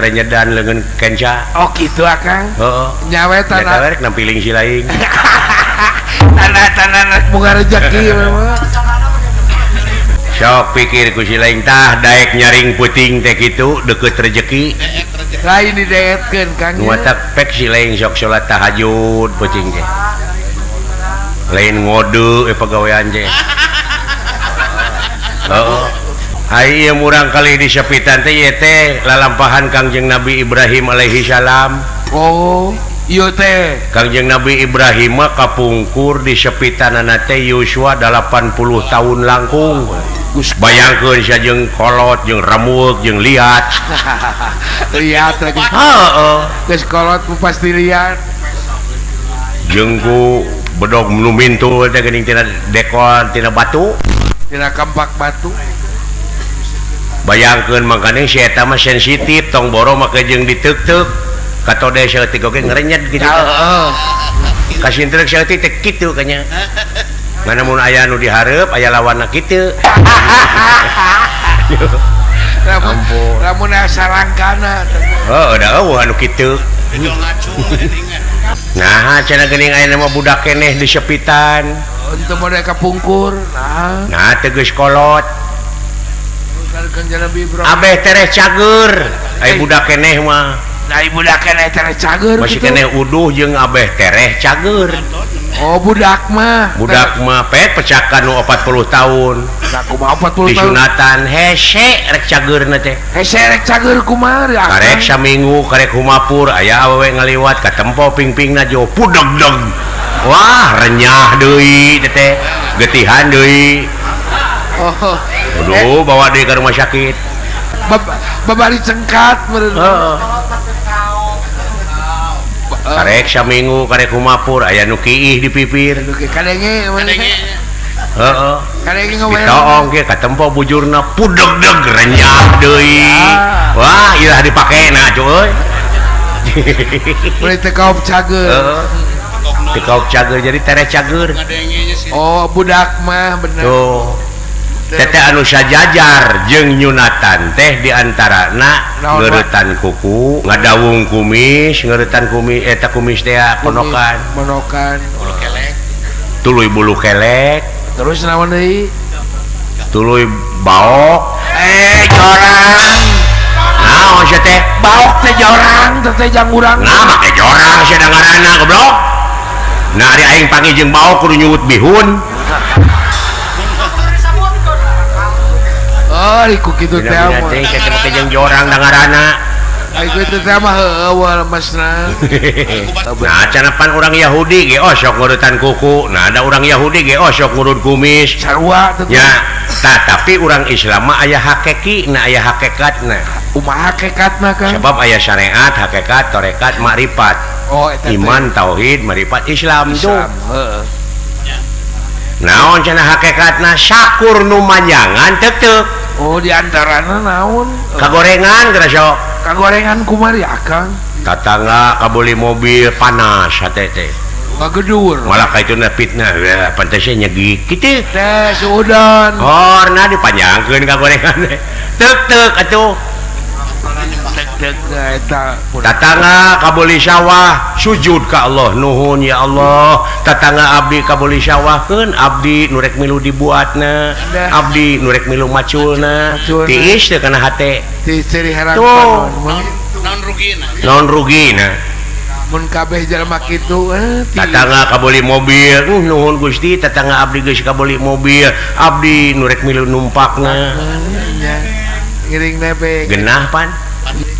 Nyedan leungeun kenca. Oh kitu akang. Heeh. Nyawe tanah. Rek nampiling si laing. Tanda-tanda rek boga rezeki mah. Sok pikir ku si laing tah daek nyaring puting teh kitu deukeut rezeki. Lain dideetkeun Kang. Nu matak pek si laing sok salat tahajud puting teh. Lain ngode pagawean teh. Heeh. Ai ieu murang kali di sepitan teh ieu teh lalampahan Kangjeng Nabi Ibrahim alaihi salam. Oh, ieu teh Kangjeng Nabi Ibrahim mah kapungkur di sepitanana teh Yuswa 80 tahun langkung. Bayangkeun sia jeung kolot jeung remuk jeung liat. Liat lagi. Heeh. Geus kolot pasti liat. Jeung ku bedog nu mintul teh geuning tina dekor tina batu, tina kampak batu. Bayangkeun mangkane si eta mah sensitif tong boro make jeung diteuk-teuk katode saeutik oge ngerenyet kitu. Heeh. Kasintrek saeutik teh kitu kanya. Ngan mun aya nu dihareup aya lawanna kitu. Ampun. Lamun aya sarangkana. Heuh, da eueuh anu kitu. Nah, cenah geuning aya mah budak keneh di sepitan. Untuk model kapungkur. Nah, nah teu geus kolot. Abeh tereh cager. Ai budak keneh mah. Nah, budak keneh tereh cager. Masih keneh uduh jeung abeh tereh cager. Oh, budak mah. Budak mah pet pecakan nu 40 tahun. Nah, kumaha 40 tahun? Disunatan hese rek cageurna teh. Hese rek cager kumaha? Karek saminggu, karek humapur aya awewe ngaliwat katempo pingpingna jo pudegdeg. Wah, renyah deui teh teh. Getihan deui. Oh. Aduh, bawa deui ka rumah sakit. Babari cengkat meureun. Heeh. Karek saminggu karek humapur aya nu kiih di pipir. Kadenge heeh. Kadenge ngomong. Ditoong ge katempo bujurna pudegdeg renyah deui. Wah, ieu dipakena cuy euy. Boleh teu kaop cager. Heeh. Teu kaop cager jadi tereh cager. Oh, budak mah bener. Tuh. Teteh anu sajajar jeung nyunatan teh diantarana ngeuretan kuku, ngadawung kumis, ngeuretan kumis eta kumis teh ponokan, ponokan, bulu kelek. Tuluy bulu kelek. Terus naon deui? Tuluy baok. Jorang. Naon sia teh? Baok teh jorang, teh jang urang. Nah, make jorang sia da ngaranna goblok. Nah, ari aing panggih jeung baok kudu nyuwut bihun. Oh, iku kitu teh mah. Teh make jeung jorang da ngaranna. Ai kitu teh mah heueuh lemesna. Nah, cenah pan urang Yahudi ge osok ngurutan kuku. Nah, ada urang Yahudi ge osok ngurut kumis. Sarua teh. Ya, tah tapi urang Islam mah aya hakekina, aya hakekatna. Kumaha hakekatna, Kang? Sebab aya syariat, hakekat, tarekat, makrifat. Oh, eta iman, tauhid, makrifat, Islam tuh. Heeh. Naon cenah hakekatna sakur nu manjangan teuk-teuk. Oh, di antarana naon? Kagorengan geura sok. Kagorengan kumari akang? Tatangga kabeli mobil panas hate teh. Ngagedur. Malah ka ituna fitnah, pantasnya nyegik kitu. Teh suudan. Horna dipanjangkeun kagorengan teh. Teuk-teuk atuh. Tatangga kabeli sawah sujud ka Allah nuhun ya Allah. Tatangga abdi kabeli sawahkeun abdi nu rek milu dibuatna, abdi nu rek milu maculna. Tiis teh kana hate. Tiis ciri herang naon rugina. Naon rugina. Mun kabeh jelema kitu tatangga kabeli mobil nuhun Gusti tatangga abdi geus kabeli mobil abdi nu rek milu numpakna. Ngiring nebeng. Genah pan.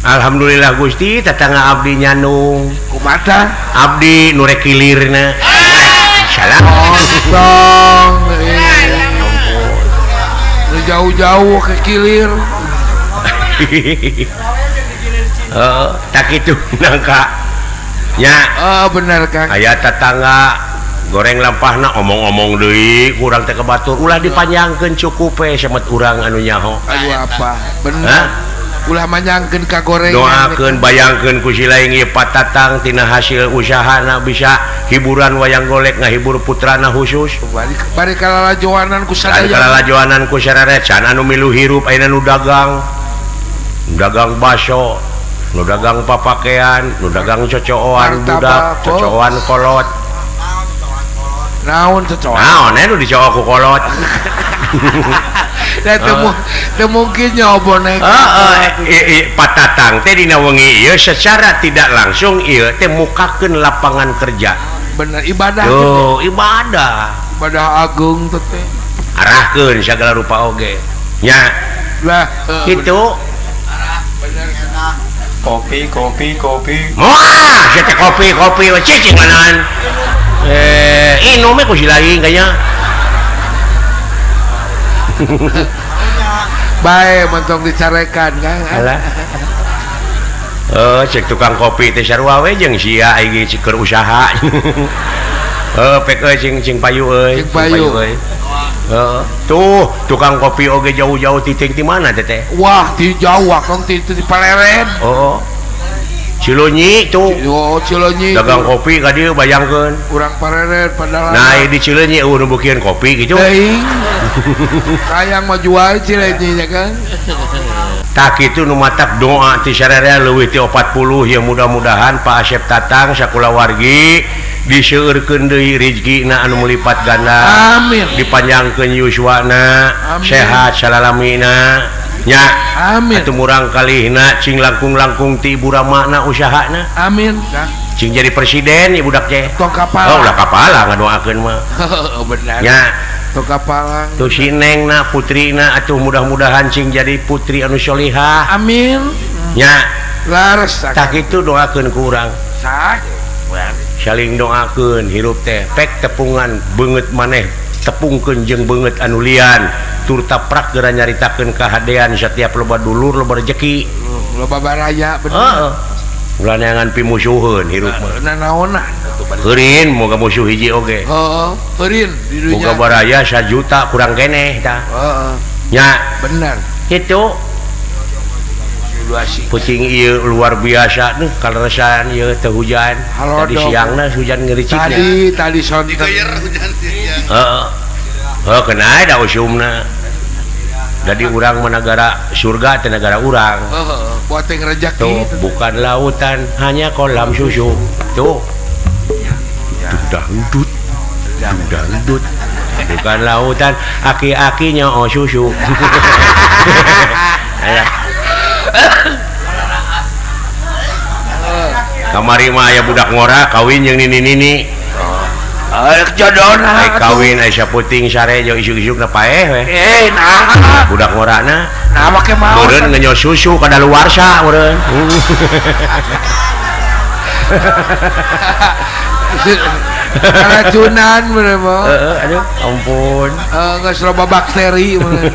Alhamdulillah Gusti tetangga abdi nyanung kumata abdi nu rek kilirna. Salah. Tong. Nu jauh-jauh ke kilir. Heeh, tak kitu nangka. Nya. Oh, bener Kang. Aya tetangga goreng lampahna omong-omong deui kurang teh ka batur ulah dipanjangkeun cukup we samet urang anu nyaho. Aduh apa? Bener. Ulah manjangkeun ka gorengan. Doakeun bayangkeun ku si laing ieu patatang tina hasil usahana bisa hiburan wayang golek ngahibur putrana khusus. Bari kalalajoanan ku sadaya. Bari kalalajoanan ku sararea can anu milu hirup ayeuna nu dagang. Dagang baso. Nu dagang papakean, nu dagang cocooan budak, cocooan kolot. Naon cocooan? Naon nu dicowok ku kolot. Da teu mungkin nyawa boneka. Heeh, patatang teh dina wengi ieu secara tidak langsung ieu teh mukakeun lapangan kerja. Bener ibadah. Tuh, ibadah. Ibadah agung teh. Arahkeun sagala rupa oge. Nya. Lah, kitu. Kopi, kopi, kopi. Wah, sia teh kopi, kopi we cicing manahan. Inum we ku si lain kayaknya. Bae mentong dicarekan Kang. Alah. Cek tukang kopi teh sarua we jeung sia aing ge keur usaha. Pek euy cing payu euy. Cing payu. Heeh. Tuh, tukang kopi oge jauh-jauh titik di mana teh teh? Wah, di jauh Kang ti di Paleren. Oh. Cileunyi tuh. Oh, Cileunyi. Dagang kopi ka dieu bayangkeun. Urang Paleren padahal. Nah, di Cileunyi eueuh nu beukeun kopi gitu. Teuing. Hayang maju wae Cileunyi nya Kang. Tah kitu nu matak doa ti sararea leuwih ti 40 ya mudah-mudahan Pak Asep Tatang sakulawargi diseueurkeun deui rezekina anu melipat ganda. Amin. Dipanjangkeun yuswana, sehat salalamina nya. Amin. Atuh murang kalihna cing langkung-langkung ti ibu ramana usahana. Amin. Cing jadi presiden ieu budak teh. Tong kapala. Oh, ulah kapala ngadoakeun mah. Benar. Nya. Tong kapala. Tuh si Nengna putrina atuh mudah-mudahan cing jadi putri anu sholihah. Amin. Nya. Laras. Tah kitu doakeun ku urang. Sah. Saling doakeun hirup teh pek tepungan beungeut maneh tepungkeun jeung beungeut anu lian turta prak geura nyaritakeun kahadean setiap loba dulur loba rejeki loba baraya bener. Heeh. Ulah neangan pimusuheun hirup mah. Nanaonan heurin moga musuh hiji oge. Heeh, heurin di dunya. Moga baraya sajuta kurang keneh tah. Heeh. Nya bener. Kitu. Pucing ieu luar biasa nih kaleresan ieu teu hujan. Tadi siangna hujan ngericiknya. Tadi sonten. Heeh. Heuh kena da usumna. Jadi urang mah nagara surga teh nagara urang. Heeh, buat yang rejeki. Tuh, bukan lautan, hanya kolam susu. Tuh. Dangdut. Dangdut. Bukan lautan, aki-akinya oh susu. Alah. Kamari mah aya budak ngora kawin jeung nini-nini. Jodona kawin aya puting sare jeung isuk-isukna paeh we. Nah budak ngorana. Nah make maot. Meureun ngenyo susu kadaluarsa meureun. Keracunan meureun mah. Heeh, aduh ampun. Geus loba bakteri meureun.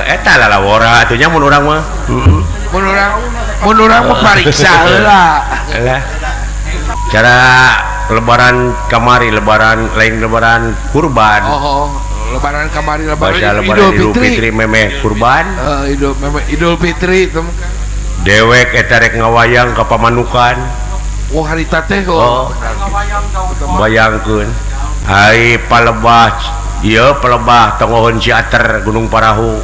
Eta lalawora atuh nya mun urang mah. Heeh. Mun urang mah pariksa heula. Lah. Cara lebaran kamari lebaran lain lebaran kurban. Oh, lebaran kamari lebaran Idul Fitri memeh kurban. Heeh, memeh Idul Fitri teh. Dewek eta rek ngawayang ka pamanukan. Oh, harita teh oh. Bayangkeun. Ai palebah ieu palebah tongohon Ciater Gunung Parahu.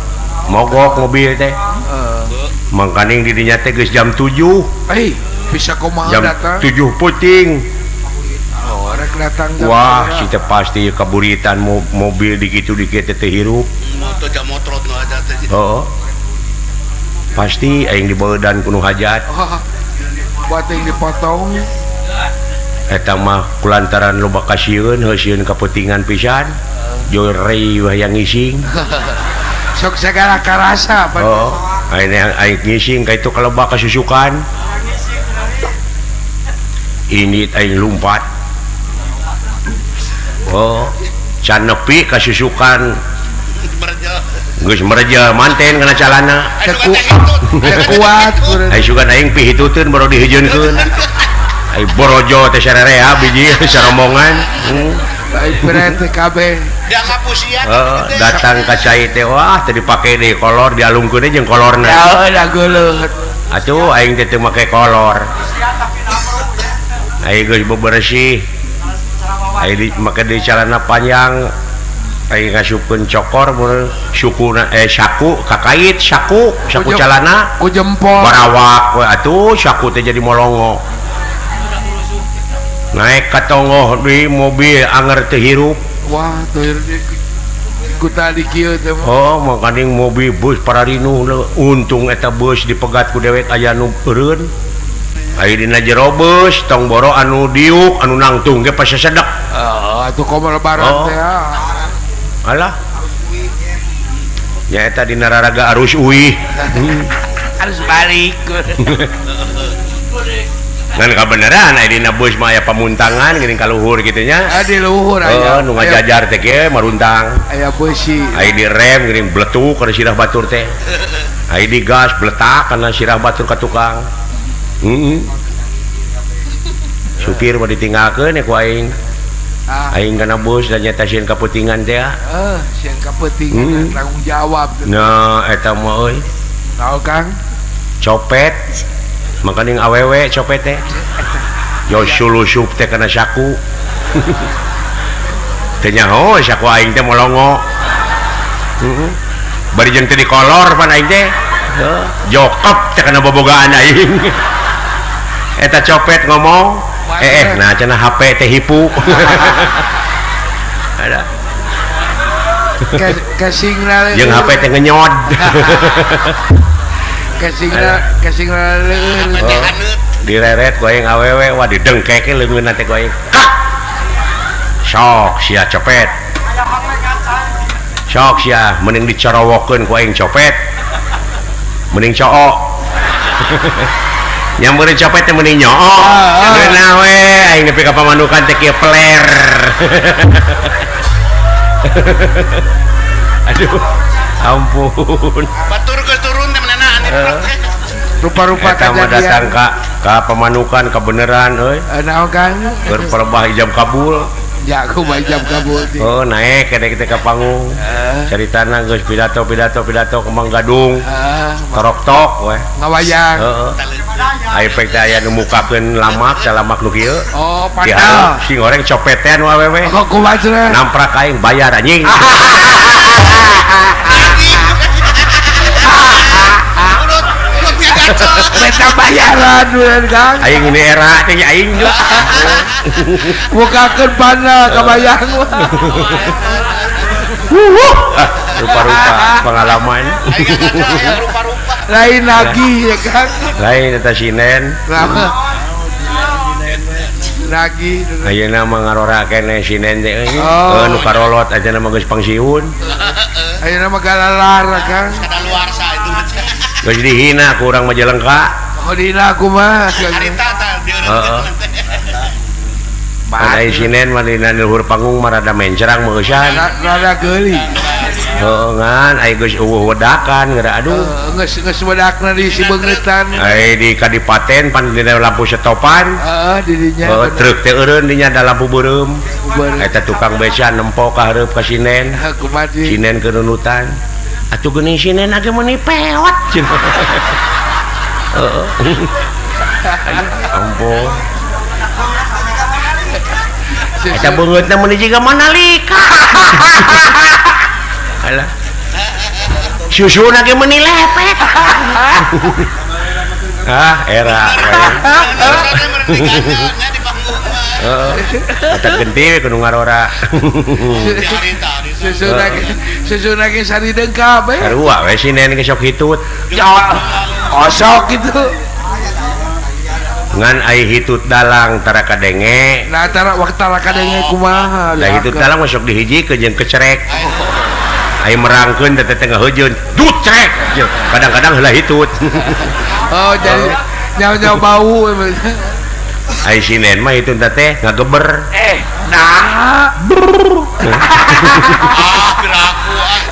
Mogok mobil teh. Mangkaning di dinya teh geus jam 7. Eh, bisa kumaha datang? Jam 7 peuting. Oh, rek datang. Wah, si teh pasti kaburitan mobil dikitu dikit teh hirup. Motor jam motrot nu aja teh. Heeh. Pasti aing dibaeudan ku nu hajat. Oh, buat yang dipotong. Eta mah kulantaran loba kasieun, heuh kaputingan pisan. Jore hayang ngising. Sok segala karasa. Oh, aing aing ngising ka itu kaleba kasusukan. Ini aing lumpat. Oh, can nepi kasusukan. Geus mereja manten kana calana. Kuat. Ai sugan aing pihituteun baru dihejeunkeun. Ai borojo teh sararea biji saromongan. Ai pere teh kabeh. Datang ka cai teh wah teh dipake deui kolor dialungkeun jeung kolorna. Ya da geuleuh. Atuh aing teh teu make kolor. Aing geus bebersih. Aing make deui calana panjang. Aing ngasupkeun cokor mun sukuna saku kakait saku saku calana ku jempol barawak we atuh saku teh jadi molongo. Naik ka tonggoh di mobil anger teu hirup. Wah, teu hirup ku tadi kieu teh. Oh, makaning mobil bus pararinuh untung eta bus dipegat ku dewek aya nu eureun. Aya dina jero bus tong boro anu diuk anu nangtung ge pasasedek. Heeh, atuh komo lebaran teh. Alah. Nyaeta dina raraga arus uih. Harus balik. Ngan kabeneran aya dina bus mah aya pamuntangan geuning ka luhur kitu nya. Ah di luhur aya. Heeh, nu ngajajar teh kieu maruntang. Aya beusi. Aya di rem geuning bletuk kana sirah batur teh. Aya di gas bletak kana sirah batur ka tukang. Heeh. Supir mah ditinggalkeun ku aing. Aing kana bus dan nyata sieun kaputingan teh. Heeh, sieun kaputingan tanggung jawab. Nah, eta mah euy. Naon Kang? Copet. Makaning awewe copet teh. Yo sulusup teh kana saku. Teu nyaho saku aing teh molongo. Heeh. Bari jeung teh dikolor pan aing teh. Heuh, jokep teh kana bobogaan aing. Eta copet ngomong nah cenah HP teh hipu. Ada. Kasingna jeung HP teh ngenyod. Kasingna kasingna leueur. Direret ku aing awewe wah didengkeke leungeunna teh ku aing. Kak. Sok sia copet. Sok sia mending dicorowokeun ku aing copet. Mending cook. Yang meureun copet teh mending nyook. Geunah we aing nepi ka pamanukan teh kieu peler. Aduh, ampun. Batur geus turun teh manana aneh. Rupa-rupa kejadian. Datang ka pamanukan kabeneran euy. Naon Kang? Keur perebah ijab kabul. Ya aku mah ijab kabul. Oh, naek kedek teh ka panggung. Caritana geus pidato-pidato kembang gadung. Torok-tok we. Ngawayang. Heeh. Aya pek teh aya nu mukakeun lamak, salamak nu kieu. Oh, padahal sing goreng copetan awewe. Kok kumaha cenah? Namprak aing bayar anjing. Beta bayaran bulan Kang. Aing ini era teh aing juga. Mukakeun pana kabayang. Rupa-rupa pengalaman. Lain lagi ya Kang. Lain eta sinen. Lagi. Ayeuna mah ngarora keneh sinen teh euy. Heuh nu karolot aja mah geus pangsiun. Ayeuna mah galalar Kang. Kadaluarsa itu mah. Geus dihina ku urang Majalengka. Oh dihina kumaha? Harita tah Heeh. Ada sinen mah dina luhur panggung mah rada mencerang meusan. Rada geuli. Heuh ngan aya geus eueuh wedakan geura aduh. Geus geus wedakna di sibeungeutan. Ai di kadipaten pan dina lampu setopan. Heeh di dinya. Heuh truk teh eureun dinya da lampu beureum. Eta tukang beca nempo ka hareup ka sinen. Kumaha sinen keur nunutan. Atuh geuning sinen age meuni peot. Heeh. Ampun. Eta beungeutna meuni jiga manalika. Alah. Susuna ge meuni lepet. Ah, era. Heeh. Eta genti we kudu ngarora. Susuna ge sari dengkap we. Sarua we sinen ge sok hitut. Osok kitu. Ngan ai hitut dalang tara kadenge. Nah tara waktu tara kadenge kumaha. Lah hitut dalang mah sok dihijikeun jeung kecerek. Ai merangkeun teh teh ngahejeun. Dut cerek. Kadang-kadang heula hitut. Oh jadi nyaw-nyaw bau. Ai sinen mah hitut teh ngageber. Nah. Ah, geraku ah.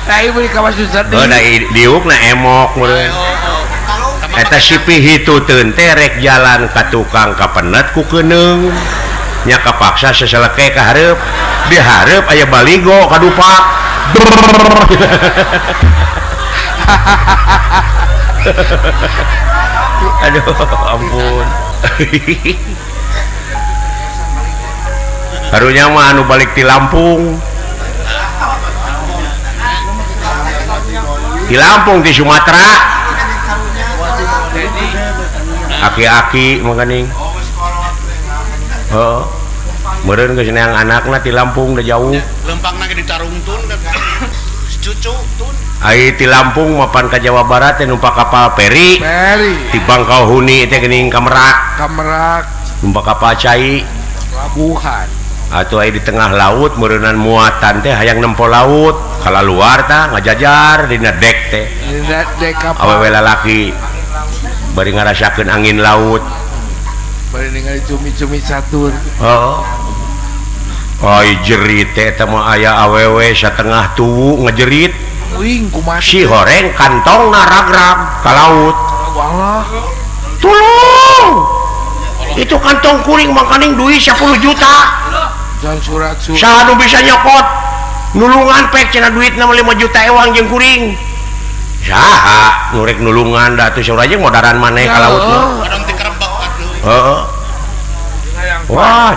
Nah, ieu meuni kawas sedih. Oh, da diukna emok meureun. Eta sipi hituteun teh rek jalan ka tukang kapenet ku keuneung. Nya kapaksa seseleke ka hareup. Di hareup aya baligo kadupak. Aduh, ampun. Karunya mah anu balik ti Lampung. Di Lampung di Sumatera. Aki-aki mangkaning. Heeh. Meureun geus neang anakna ti Lampung da jauh. Lempangna ge ditarungtun cucu tun. Ai ti Lampung mapan ka Jawa Barat teh numpak kapal feri. Feri. Ti Bangkauhuni teh geuning ka Merak. Ka Merak. Numpak kapal cai. Pelabuhan. Atuh ai di tengah laut meureunan muatan teh hayang nempo laut. Kalaluar tah ngajajar dina dek teh. Dina dek kapal. Awewe lalaki bari ngarasakeun angin laut. Bari ningali cumi-cumi catur. Heeh. Ai jerit teh eta mah aya awewe satengah tuwu ngejerit. Uing kumaha si horeng kantongna ragrag ka laut. Walah. Tulung. Itu kantong kuring makaning duit 10 juta. Jangan surat-surat. Saha nu bisa nyokot? Nulungan pek cenah duitna mah 5 juta ewang jeung kuring. Saha nu rek nulungan da atuh saurang jeung modaran maneh ka laut mah. Orang teh kerebek atuh. Heeh. Wah,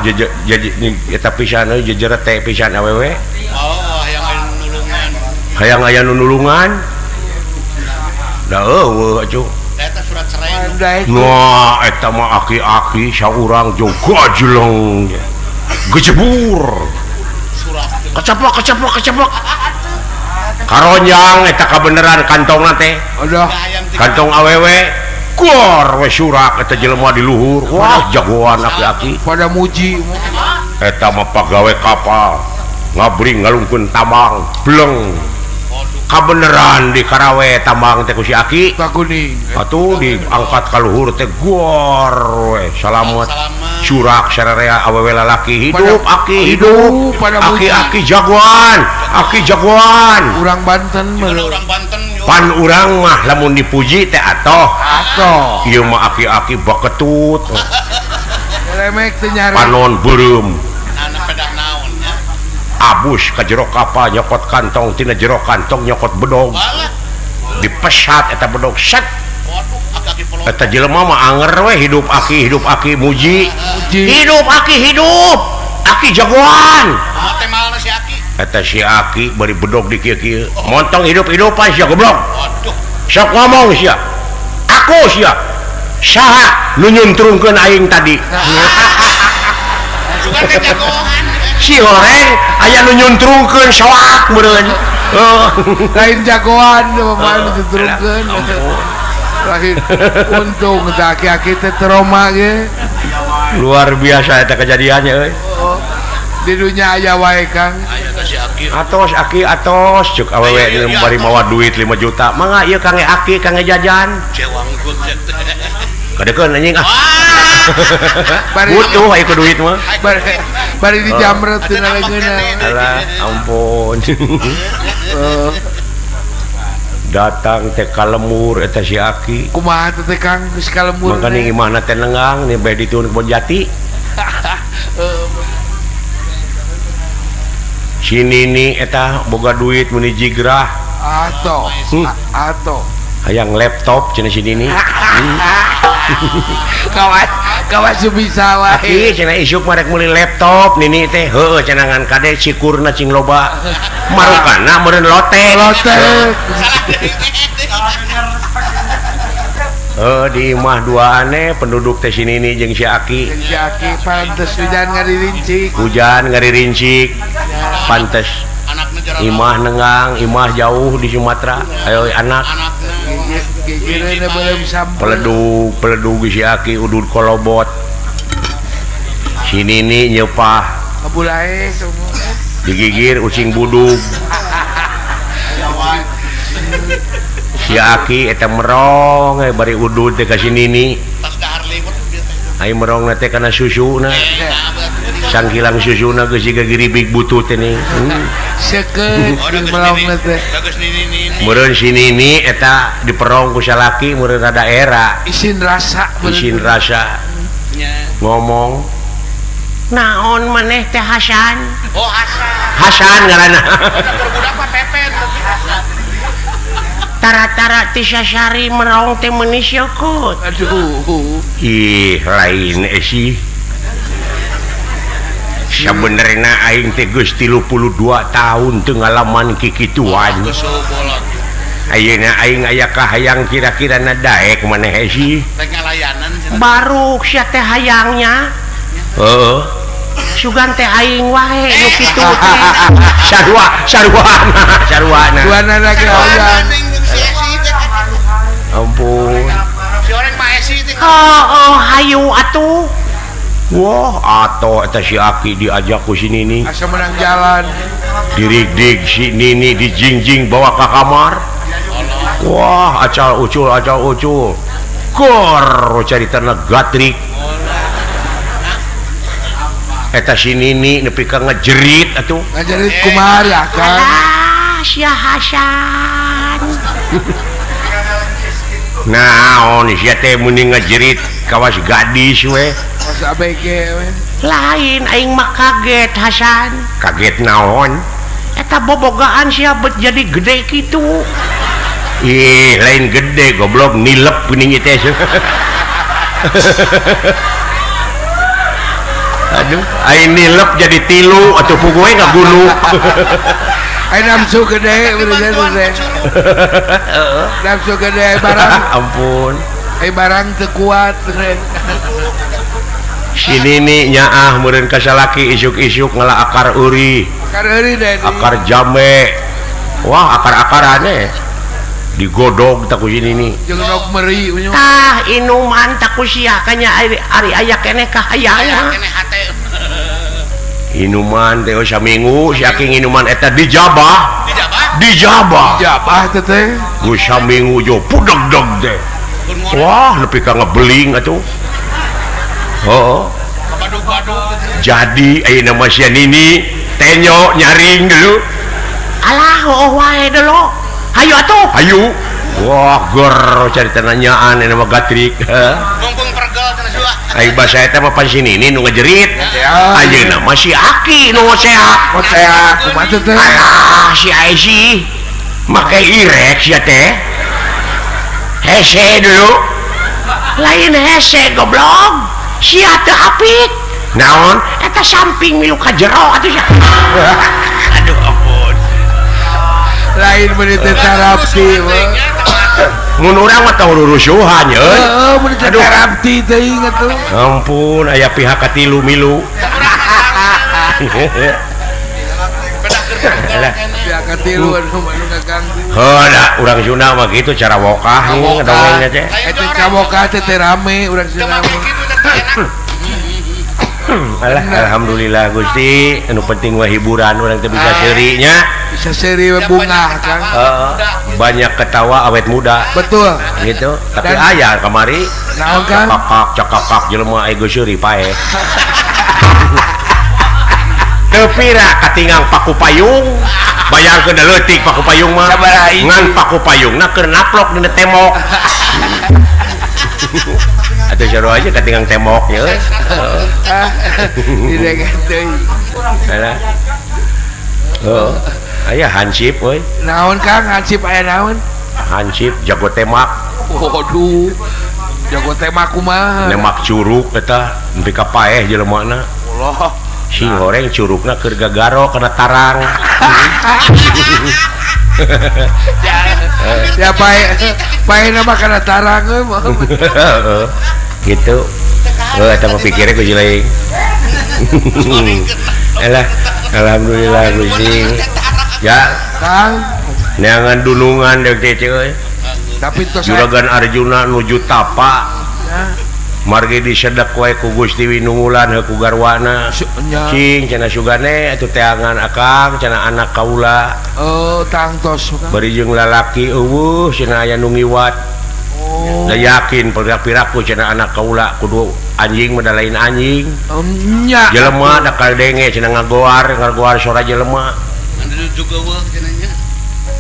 eta pisan euy jejeret teh pisan awewe. Oh, hayang aya nu nulungan. Hayang aya nu nulungan. Da eueuh atuh. Eta surat cerai. Wah, eta mah aki-aki saurang joga jeleng. Gejebur. Surat. Kecaplok kecaplok kecaplok. Karonjang eta kabeneran kantongna teh. Aduh. Kantong awewe. Gor we surak eta jelema di luhur. Wah, jagoan aki-aki. Pada muji. Eta mah pagawe kapal. Ngabring ngalungkeun tambang, bleng. Kabeneran di Karawe tambang teh ku si aki. Kuning. Atuh diangkat ka luhur teh gor we salamet. Surak sararea awewe lalaki hidup aki hidup. Aki-aki jagoan, aki jagoan. Urang Banten mah. Urang Banten. Pan urang mah lamun dipuji teh atoh. Atoh. Ieu mah aki-aki baketut. Remek teh nyari. Panon beureum. Pedah naon nya. Abus ka jero kapal nyokot kantong tina jero kantong nyokot bedog. Dipesat eta bedog set. Eta jelema mah anger we hidup aki muji. Hidup aki hidup. Aki jagoan. Mate malna si aki. Eta si aki bari bedog di kieu-kieu. Montong hidup-hidupan sia goblok. Waduh. Sok ngomong sia. Aku sia. Saha nu nyuntrungkeun aing tadi? Sugan teh jagoan. Si horeng aya nu nyuntrungkeun soak meureun. Lain jagoan mah nu nyuntrungkeun. Lain untung teh aki-aki teh trauma ge. Luar biasa eta kejadiannya euy. Di dunia aya wae Kang. Atos aki atos cuk awewe bari mawa duit 5 juta. Mangga ieu kangge aki kangge jajan. Kadekeun anjing ah. Butuh aya ku duit mah. Bari dijamret tina leungeunna. Alah ampun. Datang teh ka lemur eta si aki. Kumaha teh Kang geus ka lemur. Mangkaning imahna teh nenggang ni bae dituhun kebon jati. Si Nini eta boga duit meuni jigrah. Atoh. Atoh. Hayang laptop cenah si Nini. Kawas kawas bisa wae. Aki cenah isuk mah rek meuli laptop Nini teh heueuh cenah ngan kade sikurna cing loba. Marukana meureun lotek. Lotek. Heuh di imah duaane penduduk teh si Nini jeung si Aki. Jeung si Aki pantes hujan ngaririncik. Hujan ngaririncik. Pantes. Imah nengang, imah jauh di Sumatera. Ayo anak. Peledug, peledug si Aki udud kolobot. Si Nini nyepah. Digigir ucing budug. Si Aki eta merong bari udud teh ka si Nini. Ai merong teh kana susuna. Sangkilang susuna geus siga giribig butut teh nih. Seukeut merong teh. Meureun si Nini eta diperong ku salaki meureun rada era. Isin rasa isin rasa. Ngomong naon maneh teh Hasan? Oh Hasan. Hasan ngaranna. Budak mah Pepen. Tara-tara ti sasari merong teh meuni syukut. Aduh. Ih, lain sih. Sabenerna aing teh geus 32 tahun teu ngalaman kikituan. Ayeuna aing aya kahayang kira-kira na daek maneh sih. Rek ngalayanan cenah. Baruk sia teh hayangnya. Heeh. Sugan teh aing wae nu kitu teh. Sarua saruana saruana. Duanana ge hayang. Si Esi teh. Ampun. Si orang Pak Esi teh. Oh, hayu atuh. Wah, atoh eta si Aki diajak ku si Nini. Asa menang jalan. Dirigdig si Nini dijingjing bawa ke kamar. Wah, acal ucul acal ucul. Kor caritana gatrik. Eta si Nini nepi ka ngejerit atuh. Ngajerit kumaha ya Kang? Alah, sia Hasan. Naon sia teh muni ngejerit kawas gadis we. Kawas ABG we. Lain aing mah kaget Hasan. Kaget naon? Eta bobogaan sia bet jadi gede kitu. Ih, lain gede goblok nilep geuning teh. Aduh, aing nilep jadi tilu atuh puguh we ngaguluk. Aing nafsu gede bener teh. Nafsu gede barang. Ampun. Ai barang teu kuat. Si Nini nyaah meureun ka salaki isuk-isuk ngala akar euri. Akar euri deh. Akar jambe. Wah, akar-akarane digodog tak ku si Nini. Jeung nog meri unyu. Tah inuman tak ku sia kanya ari aya keneh ka hayang. Aya keneh hate. Inuman teh saminggu si Aki nginuman eta dijabah. Dijabah? Dijabah. Dijabah teh teh. Geus saminggu jo pudegdeg teh. Wah, nepi ka ngebeling atuh. Heeh. Jadi ayeuna mah sia Nini tenyo nyaring dulu. Alah, heueuh wae dulu. Hayu atuh. Hayu. Wah, gor caritana nyaan ayeuna mah gatrik. Mumpung pergel cenah sua. Ai basa eta mah pan si Nini nu ngejerit. Ayeuna mah si Aki nu ngoseak. Ngoseak kumaha teh teh? Alah, si Aisi make irek sia teh. Hese dulu. Lain hese goblok. Sia teu apik. Naon? Eta samping milu ka jero atuh sia. Aduh ampun. Lain meuni teh tarapti. Mun urang mah tong rurusuhan euy. Heeh, meuni teh tarapti teuing atuh. Ampun, aya pihak katilu milu. Pihak katilu anu ngaganggu. Heuh, da urang Sunda mah kitu cara wokah dongengna teh. Eta cawokah teh teh rame urang Sunda mah. Alah, alhamdulillah Gusti, anu penting mah hiburan urang teh bisa seuri nya. Bisa seuri bungah Kang. Banyak ketawa awet muda. Betul. Gitu. Tapi aya kamari naon Kang? Cakakak cakakak jelema aya geus seuri paeh. Teu pira katingang paku payung. Bayangkeun da leutik paku payung mah. Ngan paku payungna keur naplok dina tembok. Atau jero aja katingang temboknya euy. Didengar teuing. Alah. Heeh. Aya hansip euy. Naon Kang hansip aya naon? Hansip jago tembak. Waduh. Jago tembak kumaha? Nembak curug eta nepi ka paeh jelemana. Allah. Si goreng curugna keur gagaro kana tarang. Ya paeh paehna mah kana tarang euy. Gitu. Heuh eta mah pikirnya ku jeleng. Alah, alhamdulillah Gusti. Ya, Kang. Neangan dunungan deuk teh euy. Tapi tos Juragan Arjuna nuju tapa. Margi disedek wae ku Gusti Winungulan heuh ku garwana. Cing cenah sugane atuh teangan akang cenah anak kaula. Oh, tangtos. Bari jeung lalaki eueuh cenah aya nu ngiwat. Oh. Da yakin piraku cenah anak kaula kudu anjing mah da lain anjing. Nya. Jelema da kadenge cenah ngagoar, ngagoar sora jelema.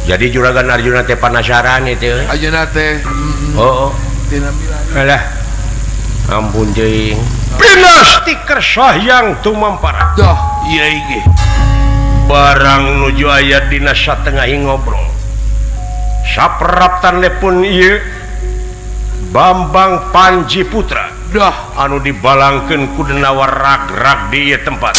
Jadi Juragan Arjuna teh panasaran itu. Arjuna teh. Oh. Alah. Ampun teuing. Pinasti kersahyang tumampara. Doh, ieu ge. Barang nuju aya dina satengahi ngobrol. Sapraptan lepun ieu Bambang Panji Putra. Doh, anu dibalangkeun ku denawa rag-rag di ieu tempat.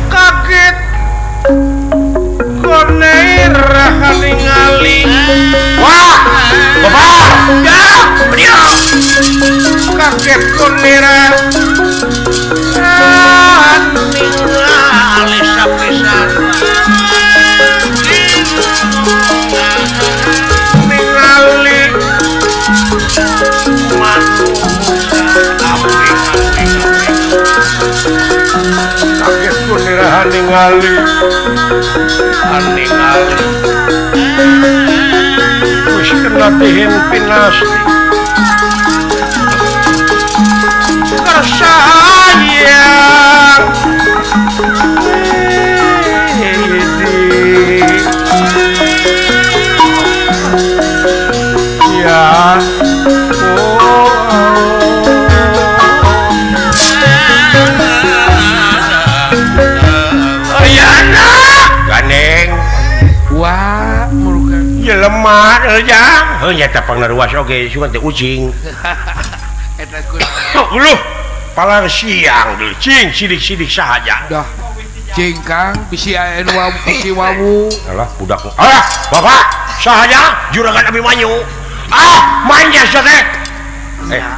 Kaget koneira ningali. Wah, bapak, ya, diam. Kaget koneira ningali sapisan. Ningali kaget koneira ningali ningali wis kena dihimpinasti kersayang ya oh ayana ganeng wah murukan jelema jang heuh nya teh pangnaruas oge sugan teh ucing eta kudu uluh palar siang deui cing sidik-sidik sahaja dah cing Kang bisi aya nu wawu bisi wawu alah budak alah bapak sahaja juragan Abimanyu ah manja sia teh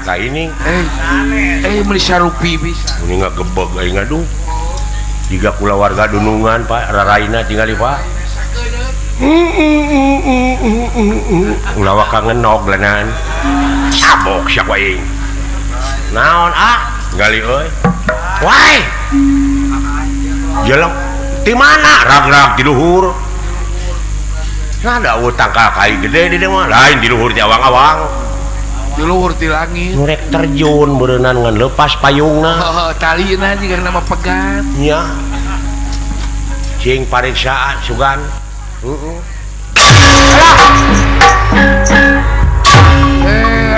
ka ini meuli sarupi bisa ini ngagebeg aing aduh jiga kulawarga dunungan Pak raraina tingali Pak ulah waka ngenog lenan sabok sia ku aing naon ah gali euy wae jelek di mana rag-rag di luhur nah ada tangkal kai gede di dieu mah lain di luhur ti awang-awang di luhur ti langit nu rek terjun beureunnan ngan leupas payungna oh, talina jiga nama pegat nya cing pariksaan sugan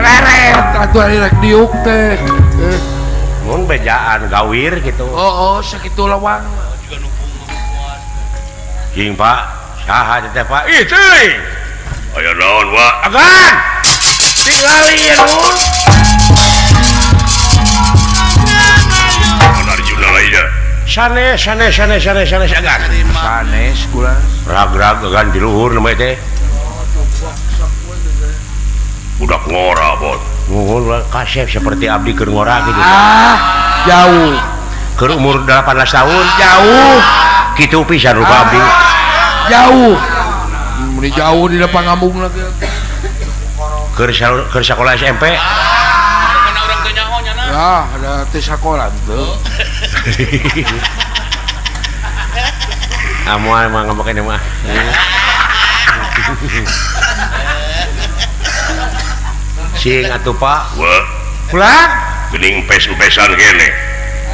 leret atuh ari rek diuk teh mun bejaan gawir gitu oh sakitu lawang cing Pak saha teh Pak ih teuing aya naon wa agan tingali ya nun Arjuna lainnya sanes sanes sanes sanes sanes agan sanes kula rag-rag agan di luhur namanya teh budak ngora bot nuhun kasep seperti abdi keur ngora gitu ah jauh keur umur 18 tahun jauh kitu pisan rupa abdi jauh mun jauh di depan ngambung lagi keur sakola SMP ya ada teh sakola tuh amoal mah ngomongkeun mah sing atuh Pak wah kula geuning pes-pesan kene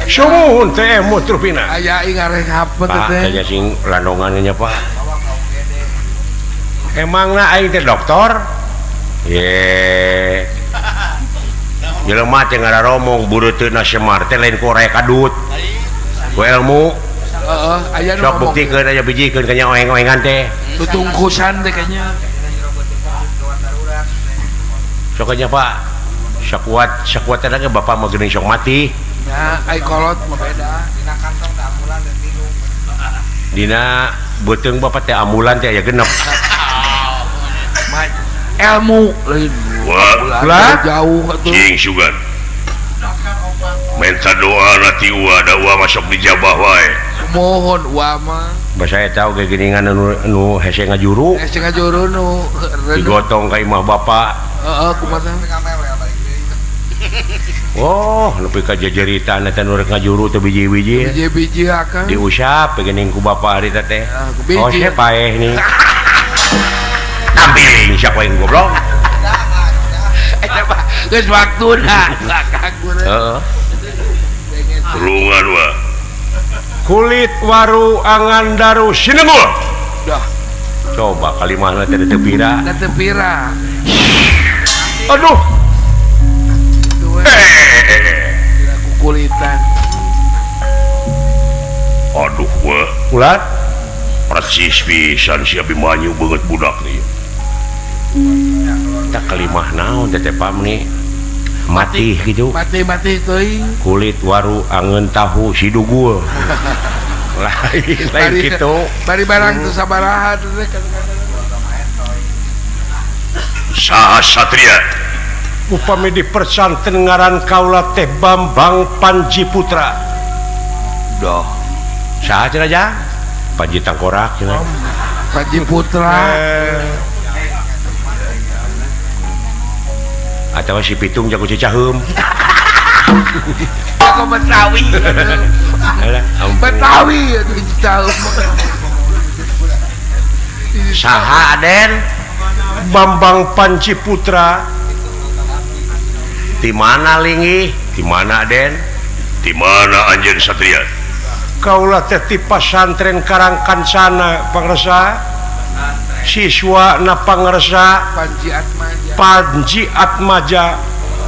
sumuhun teh mutrupina aya ing arek hapet teh Pak sing landongan nya Pak emangna aing teh dokter ye jelema teh ngararomong bureuteuna Semar teh lain ku raya kadut ku ilmu heeh aya nu sok buktikeun aya bijikeun ka nya oeng-oengan teh tutungkusan teh kayaknya sok nya Pak sakuat sakuat teh bapak mah geuning sok mati nya ai kolot mah beda dina kantong teh ambulan teh tilu dina beuteung bapak teh ambulan teh aya genep ilmu lain wah jauh atuh cing sugan minta doa na ti uwa da uwa masuk dijabah wae mohon uwa mah basa eta oge geuningan nu hese ngajuru hese ngajuru nu digotong ka imah bapak heeh kumaha oh nepi ka jejeritan eta nu rek ngajuru teu biji-biji biji-biji akang diusap geuning ku bapak harita teh oh sia paeh nih tampil siapa yang goblok eta mah geus waktuna akang heeh tulungan wa kulit waru angandaru sinengul dah coba kalimahna teh teu pira teu pira aduh kukulitan aduh wah ulat persis pisan si Abimanyu beungeut budak nih Tak kalimah naon teh pamni mati gitu. Mati-mati teuing. Kulit waru angeun tahu sidugul. Lain lain kitu. Bari barang teu sabaraha teh Saha Satria? Upami dipersanten ngaran kaula teh Bambang Panji Putra. Doh. Saha cenah jang? Panji Tangkorak cenah. Panji Putra. Atawa si Pitung jago Cicaheum. Jago Betawi. Betawi atuh Cicaheum. Saha Aden? Bambang Panji Putra. Di mana linggih? Di mana Aden? Di mana anjeun Satria? Kaula teh ti pasantren Karangkancana pangresa. Siswa na pangresa Panji Atmaja. Panji Atmaja.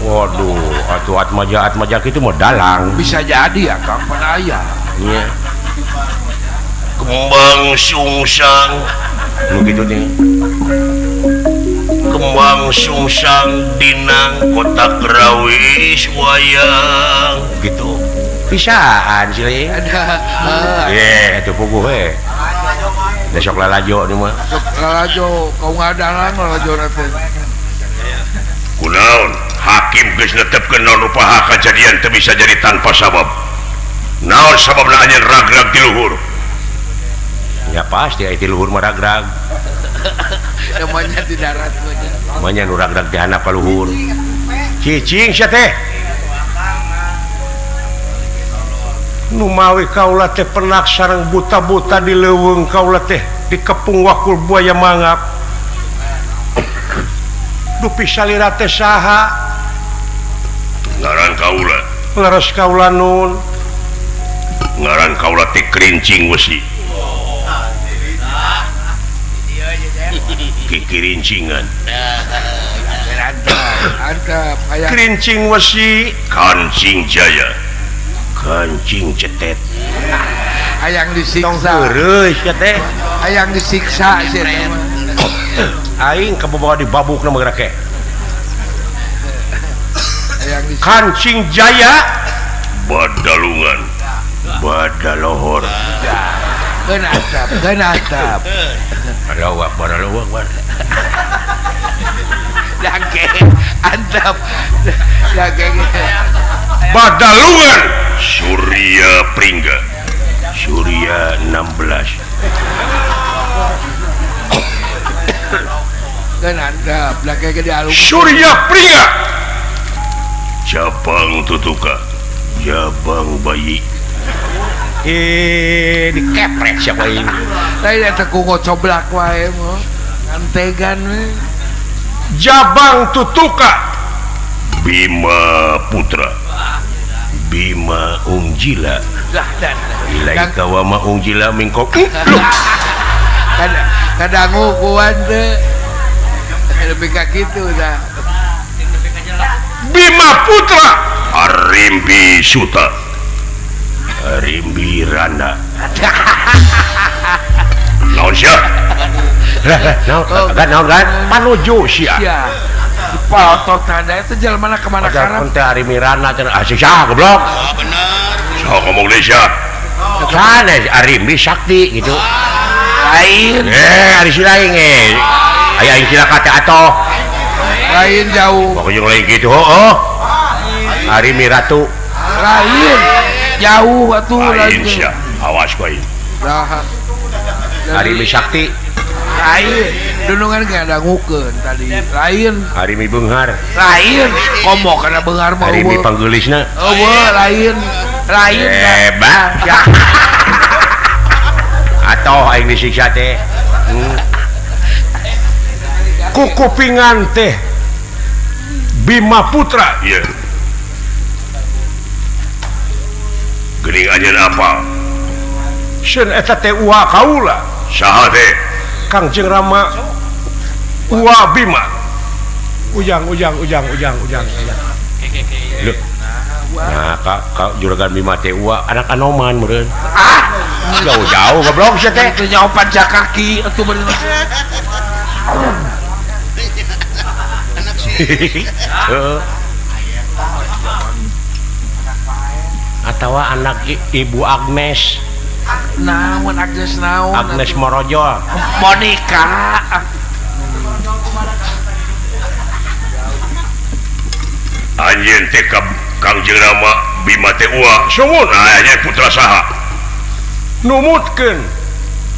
Waduh, atuh Atmaja Atmaja kitu mah dalang. Bisa jadi ya Kang aya. Nya. Kembang sungsang. Nu kitu teh. Kembang sungsang dinang kotak rawis wayang gitu. Pisaan sih. Ada. Ye, atuh puguh we. Besok lalajo nih mah. Sok lalajo, kau ngadalang lalajo teh. Kunaon? Hakim geus netepkeun naon rupaha kajadian teu bisa jadi tanpa sabab. Naon sababna anjeun ragrag ti luhur? Ya pasti aya ti luhur mah ragrag. Namanya di darat mah. Namanya nu ragrag di handap ka luhur. Cicing sia teh. Numawi kaula teh penak sareng buta-buta di leuweung kaula teh dikepung wakul buaya mangap. Dupi salira teh saha? Ngaran kaula. Leres kaula nun. Ngaran kaula teh Kerincing Wesi. Kikirincingan. Kerincing Wesi, Kancing Jaya. Kancing cetet. Hayang disiksa. Heureuy sia teh. Hayang disiksa sia teh. Aing kabawa dibabukna mah geura ke. Kancing Jaya Badalungan. Badalohor. Keun atap, keun atap. Allahu akbar, Allahu akbar. Dangke antap. Dangke. Badalungan Surya Pringga. Surya 16. Keun antap, dangke ge dialung. Surya Pringga. Jabang Tutuka. Jabang bayi. Dikeprek siapa ini? Lain eta ku ngocoblak wae mah. Ngantegan we. Jabang Tutuka. Bima Putra. Bima Ungjila. Ilaika wa ma ungjila mingkok. Kadangu kuan teh. Lebih ka kitu dah. Bima Putra. Arimbi Suta. Arimbi Rana. Naon sia? Naon naon kan? Panuju sia. Palotot tanda itu jalan mana kemana karep. Padahal teh Arimbi Rana cenah ah sia goblok. Oh bener. Sok ngomong deui sia. Sanes Arimbi Sakti gitu. Lain. Ari si lain ge. Aya aing cilaka teh atoh. Lain jauh. Pokoknya lain gitu heuh. Arimbi Ratu. Lain. Jauh atuh lain sia. Awas kowe. Nah. Arimbi Sakti. Lain. Dunungan ge dangukeun tadi. Lain. Arimbi Beunghar. Lain. Komo kana beunghar mah. Arimbi panggeulisna. Eueuh lain. Lain. Hebat. Atoh aing disiksa teh. Kukupingan teh Bima Putra. Iya. Geuning anjeun apa? Seun eta teh uwa kaula. Saha teh? Kangjeng Rama Uwa Bima. Ujang ujang ujang ujang ujang. Loh. Nah, ka juragan Bima teh uwa anak anoman meureun. Ah, jauh-jauh goblok sia teh. Teu nyaho pancakaki atuh bener. Atawa anak Ibu Agnes. Naon Agnes naon? Agnes Morojol. Monica. Anjeun teh ka Kangjeng Rama Bima teh uwa. Sumuhun aya putra saha? Numutkeun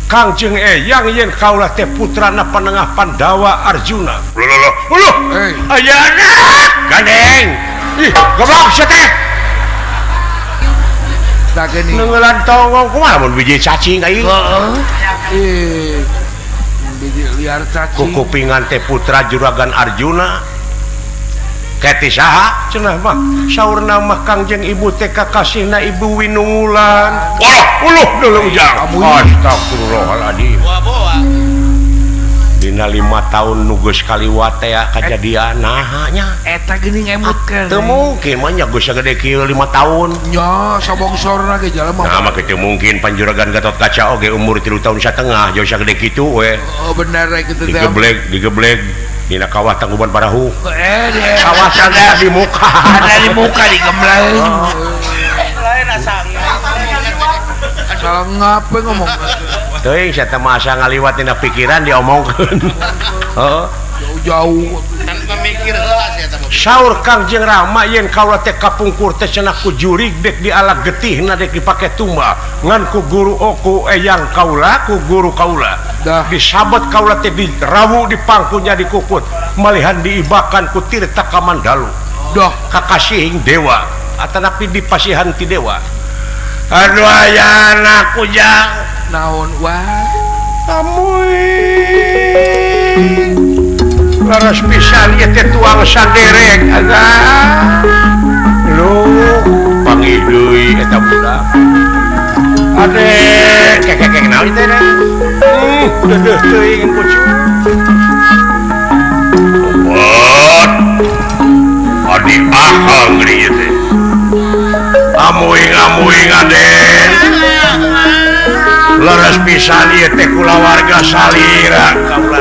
Kangjeng Eyang yen kaula teh putrana panengah Pandawa Arjuna. Loh loh loh. Aya anak gandeng. Ih, goblok sia teh. Nenggelan tongong kumaha mun biji cacing aing. Heeh. Ih. Biji liar cacing. Kukupingan teh putra Juragan Arjuna. Keti saha cenah mah saurna mah Kangjeng Ibu teh kakasihna Ibu Winungulan. Wah, uluh deuleu ujang. Astagfirullahaladzim. Dina 5 tahun nu geus kaliwat teh kajadian naha nya. Eta geuning emutkeun. Teu mungkin mah nya geus sagede kieu 5 tahun. Nya sabongsorna ge jalma. Nah mah kitu mungkin Panjuragan Gatotkaca oge umur 3 tahun satengah jauh sagede kitu we. Oh bener we kitu teh. Digebleg, digebleg dina kawah Tangkuban Parahu. Kawah ada di muka. Ada di muka digembleng. Lain asa salah ngape ngomong. Teuing sia teh mah asa ngaliwat dina pikiran diomongkeun. Heeh. Jauh-jauh. Tanpa mikir heula sia teh. Saur Kangjeng Rama yen kaula teh kapungkur teh cenah ku jurig dek diala getihna dek dipake tumbal ngan ku guru oku eyang kaula ku guru kaula. Disabet kaula teh dirawu di pangkunya dikukut malihan diibakan ku Tirta Kamandalu. Dah kakasihing dewa atanapi dipasihan ti dewa. Aduh aya anak ujang naon wah amuy laras pisan ieu teh tuang saderek agak lu panggih deui eta budak ade kekekek naon teh deudeuh teuing kucu obat adi akang geuning ieu teh amuing-amuing aden leres pisan ieu teh kulawarga salira kaula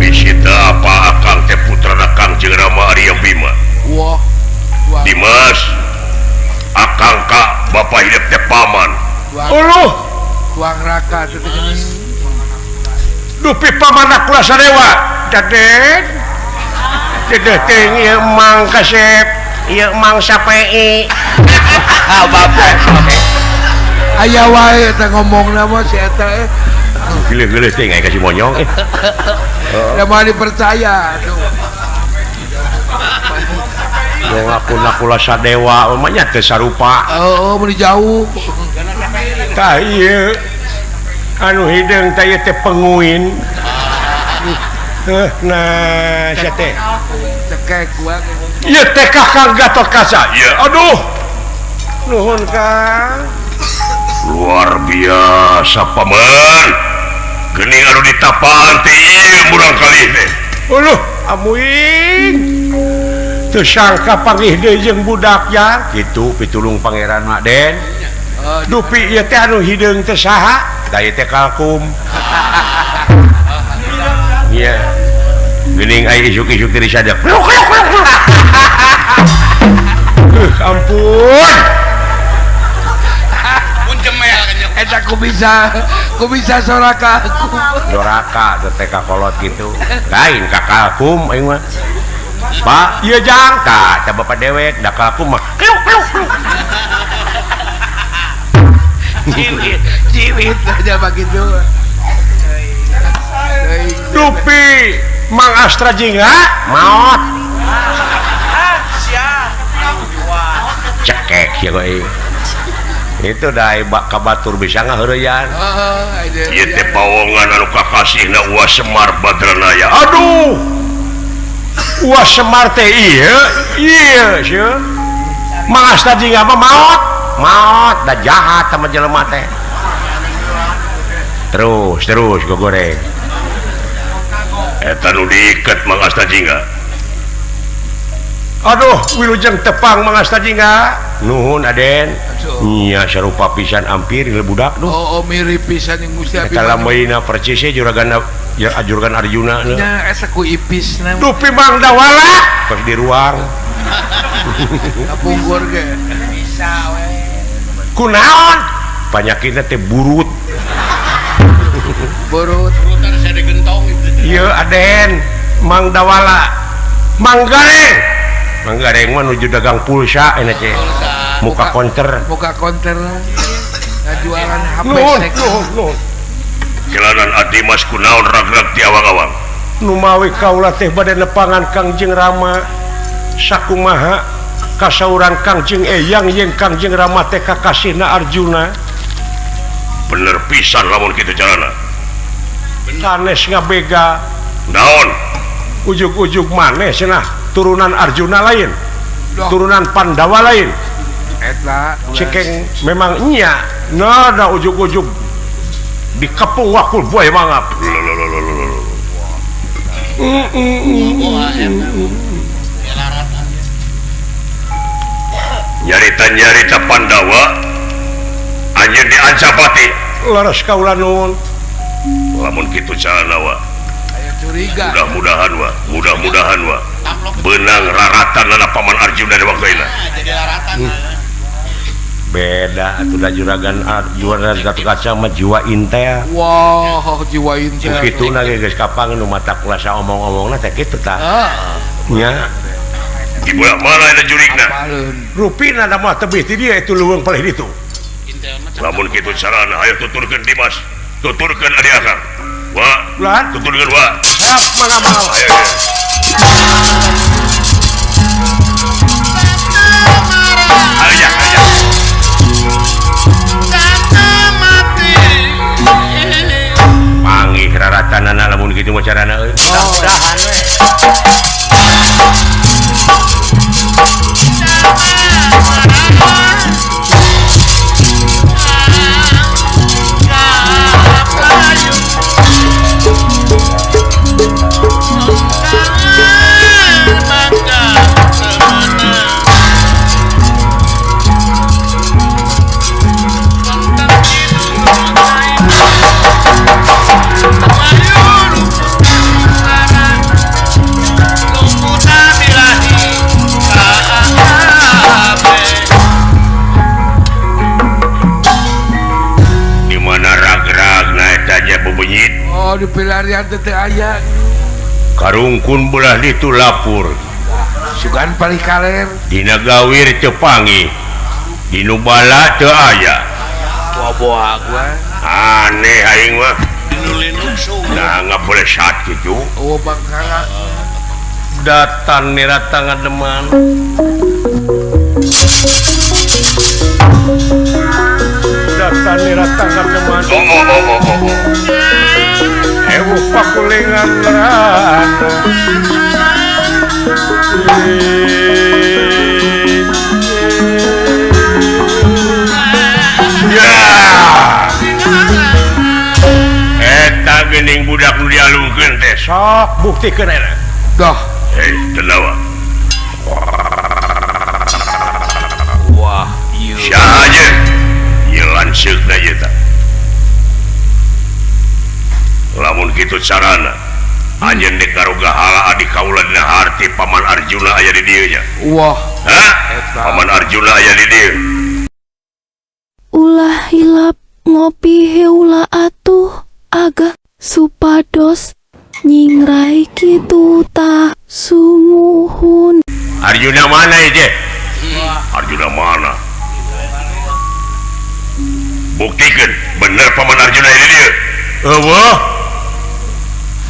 bisi teu apa akang teh putrana Kangjeng Rama Arya Bima. Wah. Dimas akang ka bapa hidup teh paman. Uluh tuang raka teh dupi paman kula sadewa daden dedeh teh ieu Mang Kasep ieu Mang Sapei bapak aya wae teh ngomongna mah si eta geuleuh-geuleuh teh ka si monyong da moal dipercaya atuh ngakuna kula sadewa mah nya teu sarupa heeh mun jauh tah ieu anu hideung teh ieu teh penguin. Nah sia teh cekek gua ieu teh Kakang Gatotkaca ieu aduh nuhun Kang luar biasa paman geuning anu ditapaan teh ieu murang kali teh uluh amuing teu sangka panggih deui jeung budak ya kitu pitulung pangeran mah Den dupi ieu teh anu hideung teh saha da ieu teh kalkum. Iya. Geuning ai isuk-isuk teh disadap. Ampun. Mun jemel eta ku bisa soraka aku. Doraka teh kakolot kitu. Lain ka kalkum aing mah. Pak, ieu jang tah teh bapak dewek da kalkum mah. Ciwit, ciwit aja begitu. Dupi Mang Astra Jingga maot. Cekek ya koi. Itu dah ka batur bisa ngaheureyan. Ieu teh pawongan anu kakasihna Uwa Semar Badranaya. Aduh. Uwa Semar teh ieu, ieu sieun. Mang Astra Jingga mah maot. Maot da jahat sama jelema teh. Terus terus gogoreng. Eta nu diiket Mang Asta Jingga. Aduh wilujeng tepang Mangasta Jingga. Nuhun Aden. Nya sarupa pisan ampir budak duh. Oh, mirip pisan jeung Gusti Abi. Eta lambeina percis juragan ya juragan Arjuna. Nya eta ku ipisna. Dupi Mang Dawala pas di ruang. Kapungkur ge. Bisa we. Kunaon? Panyakitna teh burut. Burut. Burutan saya digentong gitu. Ieu Aden Mang Dawala. Mang Gareng. Mang Gareng mah nuju dagang pulsa enak teh. Muka konter. Muka konter. Ngajualan HP sek. Nuhun. Jalanan Adimas kunaon ragrag ti awang-awang. Numawi kaula teh bade nepangan Kangjeng Rama. Sakumaha kasauran Kangjeng Eyang jeung Kangjeng Rama teh kakasihna Arjuna. Bener pisan lamun kitu jalana. Sanes ngabega. Naon? Ujug-ujug maneh cenah turunan Arjuna lain. Turunan Pandawa lain. Eta cekeng memang nya. Nah, da ujug-ujug dikepung wakul buaya mangap. Nyarita-nyarita Pandawa anjeun di Ancapati. Laras kaula nuhun. Lamun kitu carana wa. Aya curiga. Mudah-mudahan wa, mudah-mudahan wa. Benang raratan lana paman Arjuna di waktu ini. Jadi laratan. Beda atuh da juragan Arjuna Gatot Kaca mah jiwa intel. Wah, jiwa intel. Kitu na ge geus kapang nu mata kulasa omong-omongna teh kitu tah. Heeh. Nya. Di bola mana eta jurigna? Rupina da mah tebih ti dieu itu leuweung palih ditu. Lamun kitu carana ayo tuturkeun Dimas, tuturkeun adi akang. Wa, tuturkeun wa. Siap mangga-mangga. Ayo. Ayo, ayo. Panggih raratanana lamun kitu mah carana euy. Mudah-mudahan we. Oh, di pilarian teh aya. Karungkun belah ditu lapur. Sugan palih kaler. Dina gawir teu panggih. Dinu bala teu aya. Boa-boa gua. Aneh aing mah. Nah, ngaboleh saat kitu. Oh, bangkara. Datan nirata ngademan. Datan nirata ngademan. Oh, oh, oh, oh, oh. Ewu pakulingan rana. Ya. Eta geuning budak nu dialungkeun teh sok buktikeun eta. Dah. Hei, tenawa. Wah, ieu. Saha jeung? Ieu lanceukna ieu tah. Lamun kitu carana anjeun dek ngaroga hala adi kaula dina harti Paman Arjuna aya di dieu nya. Wah. Hah? Paman Arjuna aya di dieu. Ulah hilap ngopi heula atuh agak supados nyingrai kitu tah sumuhun. Arjuna mana ieu? Arjuna mana? Buktikeun bener Paman Arjuna aya di dieu. Eueuh.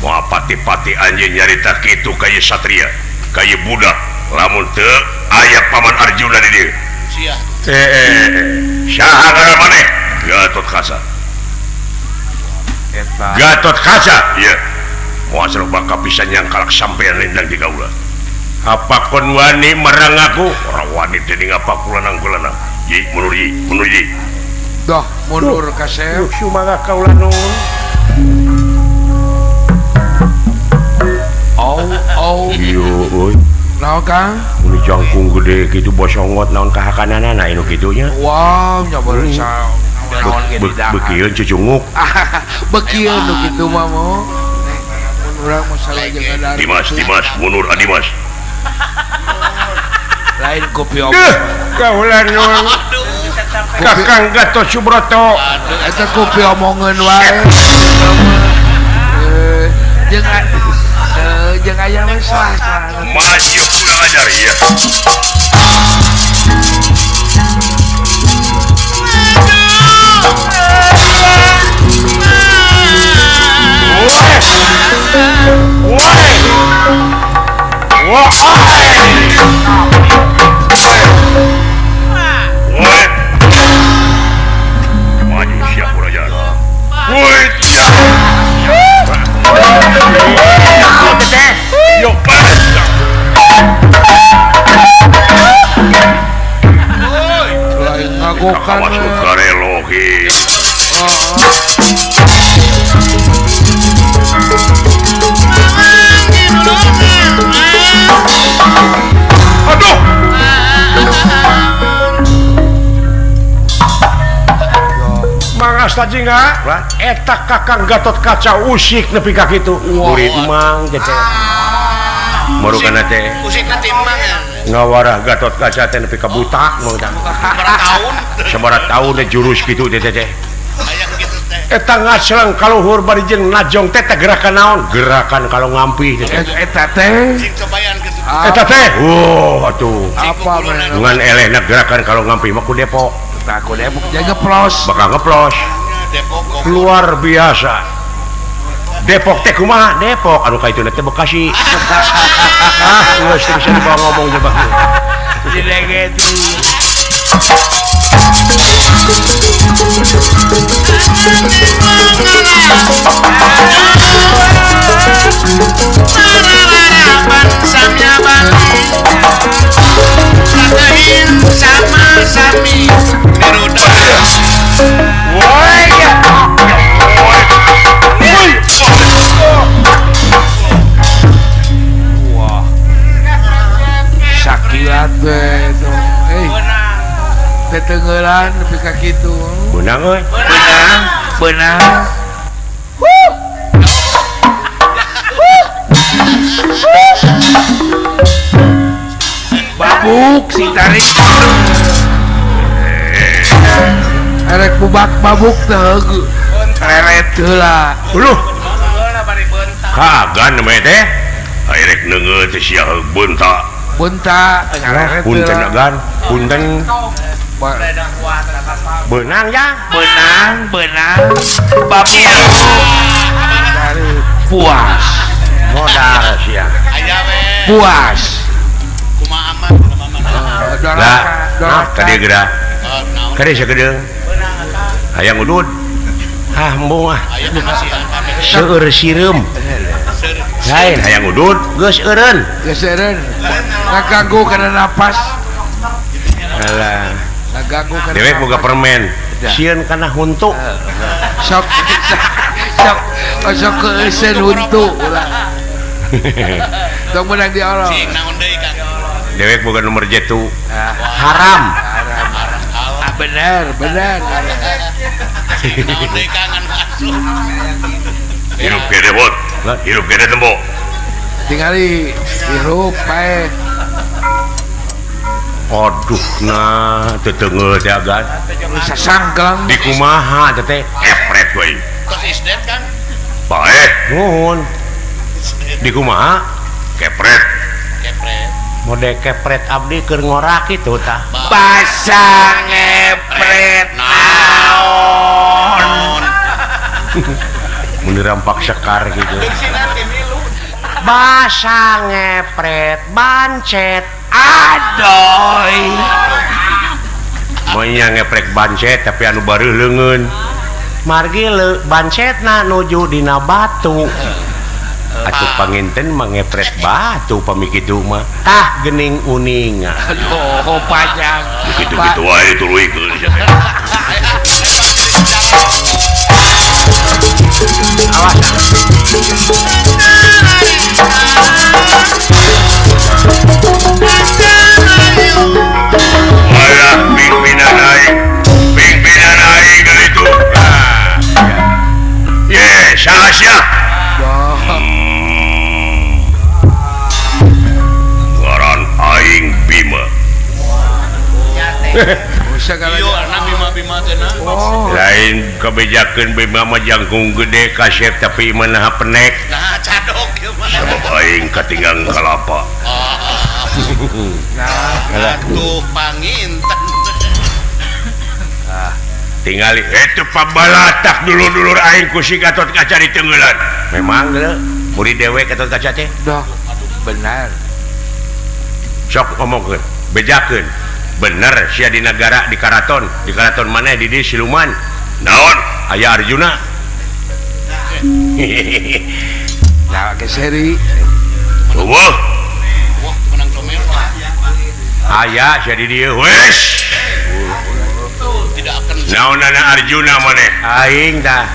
Moal pati-pati anjeun nyarita kitu ka ieu satria, ka ieu budak, lamun teu aya Paman Arjuna di dieu. Sia. Saha ngaran maneh? Gatot Kaca. Eta. Gatot Kaca, ieu. Moal sarua kapisan nyangkalak sampean lindang di kaula. Apa kon wani merang aku? Ora wani dening apa kulanang-kulanang. Yi, mundur yi, mundur yi. Dah, mundur kasep. Sumaga kaula nuhun. Oh, oh. Ieu euy. Naon Naon Kang? Mun jangkung gede kitu bosongot naon kahakananana anu kitu nya. Wow, nya baru naon ge didahar. Bekieun cucunguk. Bekieun nu kitu mah mo. Mun urang mah salah jeung ada. Dimas, Dimas, mundur Adimas. Lain kopi omong. Kaula nu. Kakang Gatot Subroto. Eta kopi omongeun wae. Jeung jeung aya we salah. Maju kurang ajar ya. Woi. Woi. Woi. Maju siap kurang ajar. Woi. Yo, lain ngagokan karelo Aduh. Mangas tajinga eta Kakang Gatot Kaca usik nepi ka kitu. Murid mang teh. Marukana teh. Usikna teh mang. Ngawarah Gatot Kaca teh nepi ka buta mah tah. Sabaraha tahun? Sabaraha tahun teh jurus kitu teh teh. Hayang kitu teh. Eta ngacleng kaluhur bari jeung najong teh teh gerakan naon? Gerakan kalau ngampih teh. Eta teh. Cing cobayan kitu. Eta teh. Wah, atuh. Apa bener? Ngan elehna gerakan kalau ngampih mah ku Depok. Tah ku Depok jaga ngeplos. Bakal ngeplos. Depok luar biasa. Depok teh kumaha? Depok anu ka itu teh Bekasi. Ah, geus teu bisa dibawa ngomong coba. Dilegeti. Sama-sami Woi. Wah. Sakilat we tuh. Eh. Tetenggelan nepi ka kitu. Beunang euy. Beunang, beunang. Babuk si tarik. Erek bubak babuk teh heueuh. Reret heula. Uluh. Kagan namanya teh. Erek neungeut teh sia beunta. Beunta reret heula. Punten agan, punten. Beunang ya. Beunang, beunang. Babuk. Puas. Modal sia. Aya we. Puas. Kumaha aman, kumaha aman. Lah, tadi geura. Kade sakedeung. Hayang udud. Ah, embung ah. Seueur sireum. Lain hayang udud geus eureun. Geus eureun. Ngaganggu kana napas. Alah. Ngaganggu kana. Dewek boga permen. Sieun kana huntu. Sok sok sok keuseun huntu ulah. Tong meunang diorong. Cing naon deui Kang? Dewek boga nomor jetu. Haram. Ah, bener, bener. Naon deui Kang anu asup. Hirup gede bot. Hirup gede tembo. Tingali hirup pae. Aduh nah teteungeuh teh agan. Sasangkelang di kumaha teh teh epret we. Tos isdet Kang. Bae. Nuhun. Di kumaha? Kepret. Kepret. Mode kepret abdi keur ngorak kitu tah. Basa ngepret naon. Mun dirampak sekar gitu. Basa ngepret bancet. Adoy. Monya ngeprek bancet tapi anu bareuh leungeun. Margi bancetna nuju dina batu. Atuh panginten mangepret batu pami kitu mah. Tah geuning uninga. Aduh, panjang. Kitu-kitu wae dituluykeun sia teh. Awas. Awas. Lain kebijakan Bima mah jangkung gede kasep tapi manaha penek. Nah, cadok ieu mah. Sabab aing katinggang kalapa. Nah, atuh panginten. Tingali itu pabalatak dulur-dulur aing ku si Gatot Kaca ditenggelan. Memang geuleuh murid dewek Gatot Kaca teh. Dah, benar. Sok ngomongkeun, bejakeun. Bener sia di negara di karaton mana di dieu siluman. Naon? Aya Arjuna. Nah, ke seri. Eueuh. Wah, menang comel. Aya sia di dieu. Wes. Tidak akan naonana Arjuna maneh? Aing tah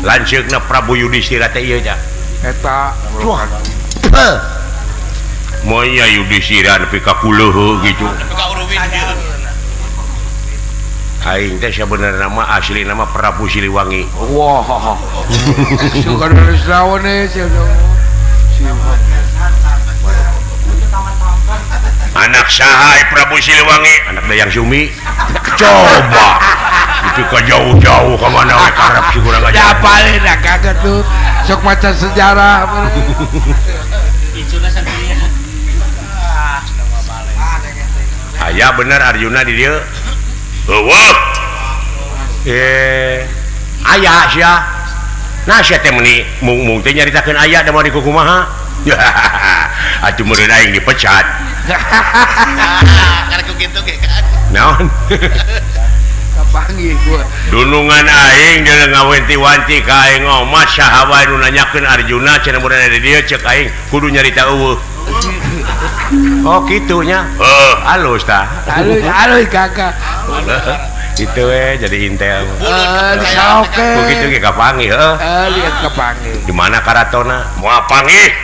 lanceukna Prabu Yudhistira teh ieu tah. Eta. Wah. Moya Yudhistira nepi ka kuleuh gitu. Nepi ka uruwin ieu. Aing teh sabenerna mah asli nama Prabu Siliwangi. Wah. Suka nulis naon eh sia. Anak saha Prabu Siliwangi? Anak Dayang Sumi. Coba. Itu ka jauh-jauh ka mana we karep si kurang ajar. Ya paling dah kagak tuh. Sok maca sejarah. Icuna sendiri. Aya bener Arjuna di dieu. Eueuh. Aya sia. Nah sia teh meuni mung-mung teh nyaritakeun aya da moal dikukumaha. Atuh meureun aing dipecat. Karek ku kitu ge kan. Naon? Kapanggih gua. Dunungan aing jeung ngawenti-wanti ka aing omat saha wae nu nanyakeun Arjuna cenah mun di dieu ceuk aing kudu nyarita eueuh. Oh kitu nya. Heuh, alus tah. Alus, alus kakak. Itu we jadi intel. Oke. Begitu ge kapanggih heuh. Lihat kapanggih. Di mana karatona? Moal panggih.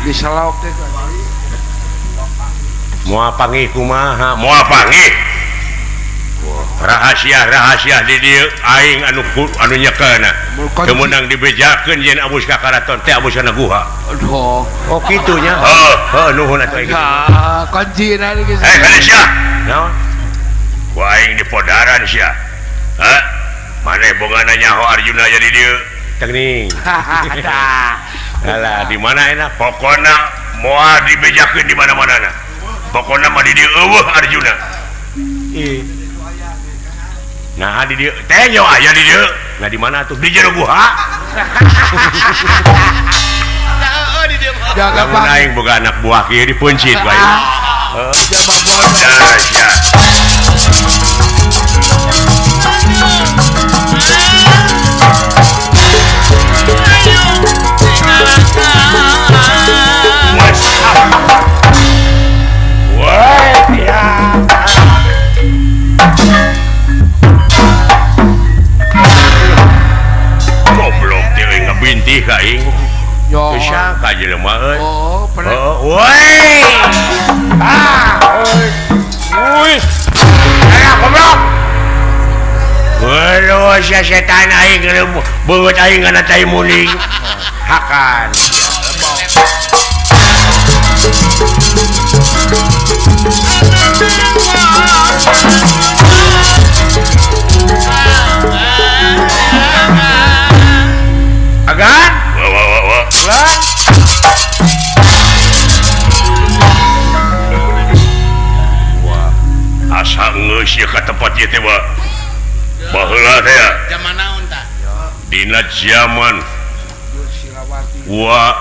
Di selok teh. Moal panggih kumaha? Moal panggih. Rahasia-rahasia di dieu aing anu anu nyekeuna. Teu meunang dibejakeun yen abus ka karaton teh abus kana guha. Aduh. Oh kitu nya. Heuh, heuh nuhun atuh aing. Heeh, kuncina geus. Eh, kade sia. Naon? Ku aing dipodaran sia. Hah? Maneh bogana nyaho Arjuna jadi dieu. Teuning. Alah, di mana enak? Pokona moal dibejakeun di mana-mana. Pokona mah di dieu eueuh Arjuna. Ih. Nah di dieu teh nyo aya di dieu. Nah di mana tuh? Di jero guha. Nah, di dieu mah. Jaga lamun aing boga anak buah kieu dipeuncit bae. Heeh. Sia. Goblok teh ngabintih ka aing. Yo. Teu sangka jelema euy. Oh, pernah. Oh, woi. Ah, oi. Woi. Eh, goblok. Waduh, sia setan aing beungeut aing kana tai muning. Hakan. Agan? Wah, wah, wah, wah. Ulan? Wah, asa geus ieu ka tempat ieu teh, Wah. Baheula teh ya. Zaman naon tah? Dina zaman Wa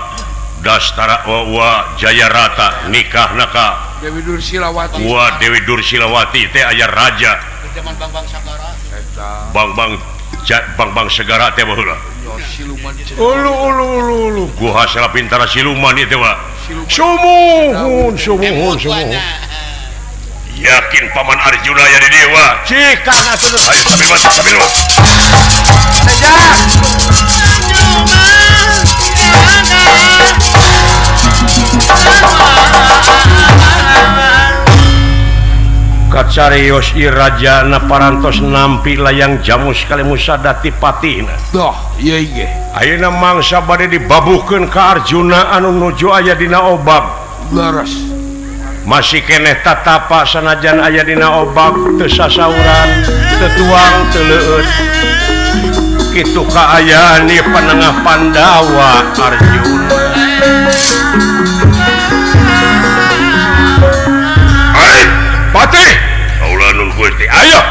Dastara Wa Jayarata nikahna ka Dewi Dursilawati. Wa Dewi Dursilawati teh aya raja. Zaman Bangbang Sagara. Eta. Bangbang Segara teh baheula. Siluman. Ulu ulu ulu ulu. Guha Salapintara siluman ieu teh, Wa. Sumuhun sumuhun sumuhun. Yakin Paman Arjuna ya di dieu, Wa. Cik kang atuh. Ayo sambil mas sambil. Teja. Kacarios i rajana parantos nampi layang jamus kali musadati patina. Doh, ieu ge. Ayeuna mangsa bade dibabuhkeun ka Arjuna anu nuju aya dina obab. Leres. Masih keneh tatapa sanajan aya dina obak teu sasauran teu tuang teu leueut. Kitu kaayaan di panengah Pandawa Arjuna. Hai, Patih. Kaula nun Gusti. Ayo,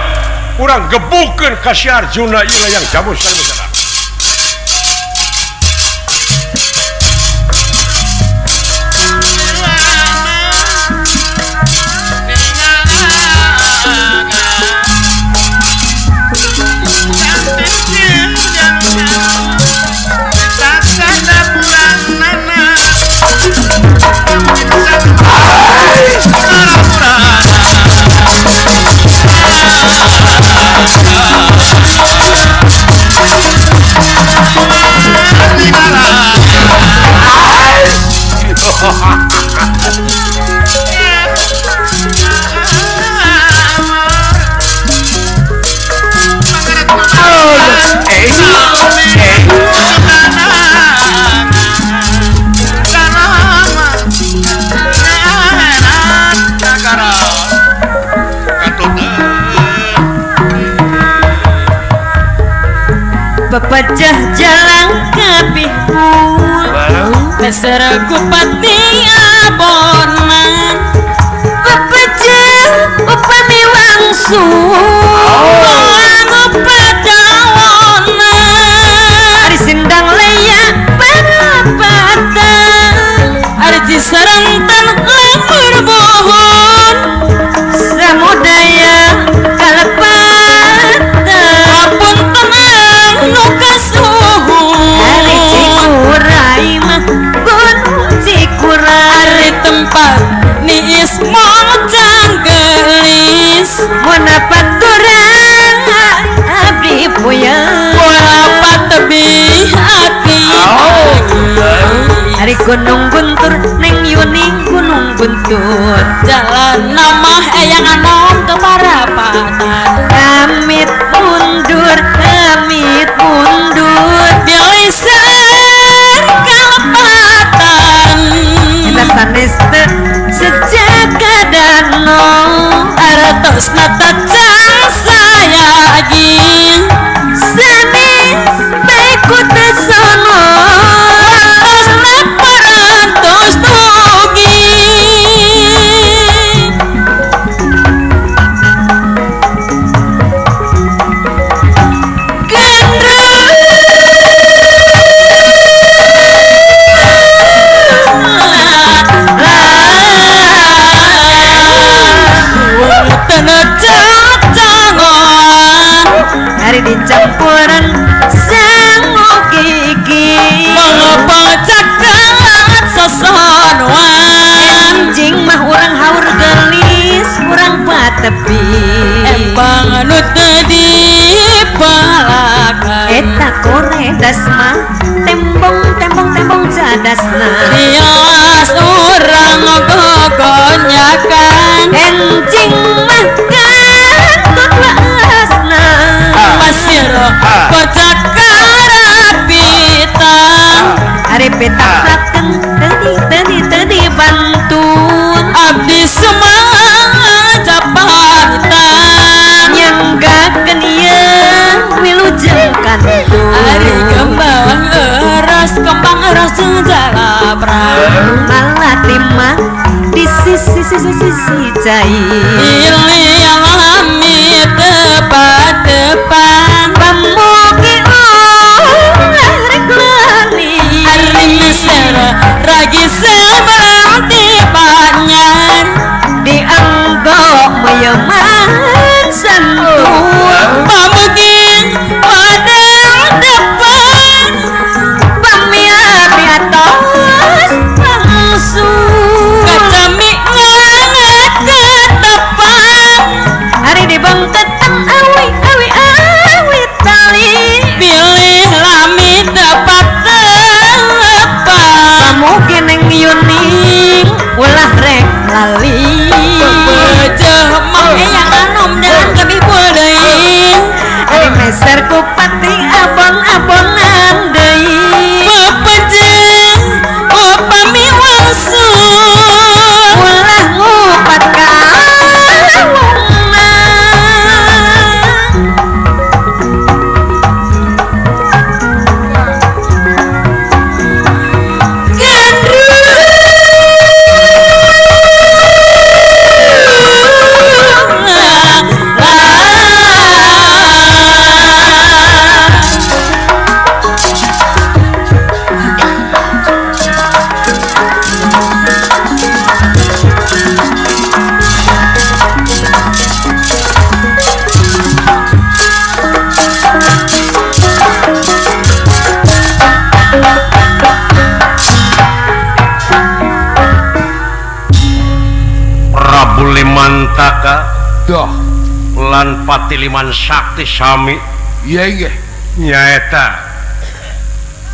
urang gebukeun ka si Arjuna ieu yang jamus sana. Pepecah jalan kapihul Meser kupati abonan Pepecah upami wangsul Padawonan Ari sindang leyak parapatan Ari serentan lemur bohon Samudaya kalepatan Ampun tenang nu kasuhun Ari Cikuray mah gunung Cikuray Ari tempat niis mocang gelis Monapat turang abdi puyeng Monapat tebih ati Ari gunung guntur neng yuning gunung guntur Jalan nama eyang anom ke parapatan Amit mundur, amit mundur Bilih seur kalepatan Kita sanes teu sejak kadano Artosna tacang sayagi Sanes bae ku teu sono Wartosna parantos dugi. Hari dicampuran sangu gigi mengepang cakat sosonuan anjing mah urang haur gelis urang patepi empang anu teu dipalakan eta koredas mah tembong tembong tembong cadasna tias urang gogonyakan enjing mah kantut waasna pasir kocak karapitan ari petaprakeun teu teu teu dibantun abdi semaja pamitan nyanggakeun ieu wilujeng kantun ari kembang eros kembang eros jalapra malati mah di sisi sisi sisi cai ili alami tepat-tepan pamugi ulah rek lali ari meser ragi seberang tipanyan dianggok meyeman santun pamugi padang depan pamiat di atas bangsu kacami ngangat ketepang Jotaka Doh lan Patiliman Sakti sami iya nggih nyaeta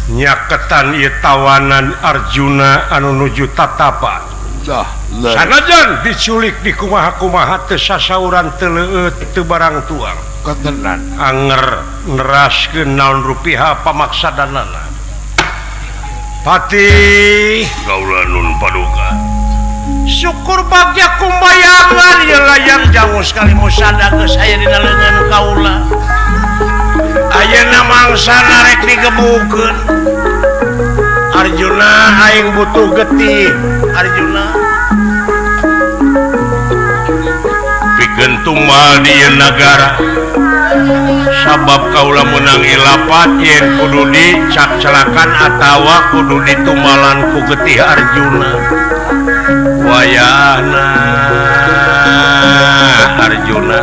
nyaketan ieu tawanan Arjuna anu nuju tatapa. Dah, sanajan diculik di kumaha-kumaha teu sasauran teu leueut teu barang tuang. Ketenan anger neraskeun naon rupiah pamaksadanana. Patih kaula nun paduka. Syukur bagya kumbayangan ieu layang jamus kali musada geus aya dina leungeun kaula. Ayeuna mangsana rek digebukeun. Arjuna aing butuh getih Arjuna pikeun tumbal di ieu nagara sabab kaula meunang ilapat yen kudu dicakcelakan atawa kudu ditumbalan ku getih Arjuna wayahna Arjuna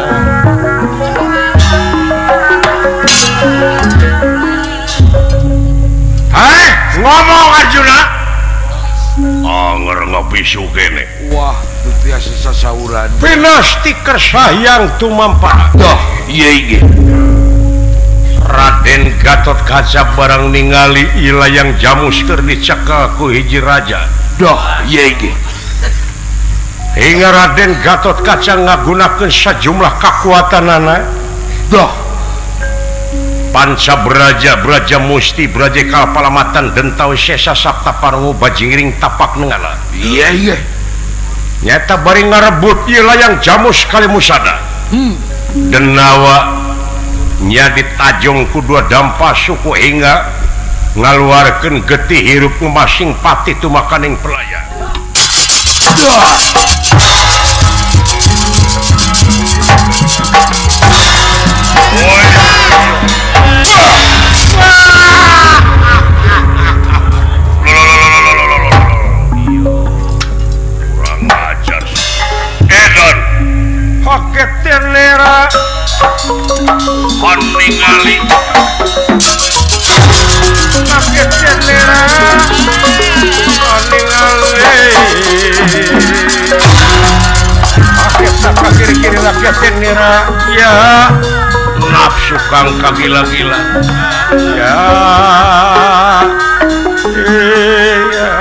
hai ngomong Arjuna anger ngapisu kene. Wah, teu tiasa sasauran. Pinasti kersayang tumampah. Doh, ieu ge. Raden Gatot Kaca barang ningali ilayang jamus keur dicekel ku hiji raja. Doh, ieu ge. Hingga Raden Gatot Kaca ngagunakeun sajumlah kakuatanana. Doh. Panca Braja, Braja Musti, Braja Kalpalamatan, Dentau Sesa Sapta Parungu Bajingiring Tapak Nenggala. Iya iya. Nyata bari ngarebut ieu layang jamus kali musada. Denawa nya ditajong ku dua dampa suku hingga ngaluarkeun getih hirup masing pati tumakaning pelaya. Kurang ajar. Edan hoket tenera kon ningali hoket tenera kon ningali hoket tak kiri-kiri rakyat tenera ya nafsu kang kagila-gila ya ya.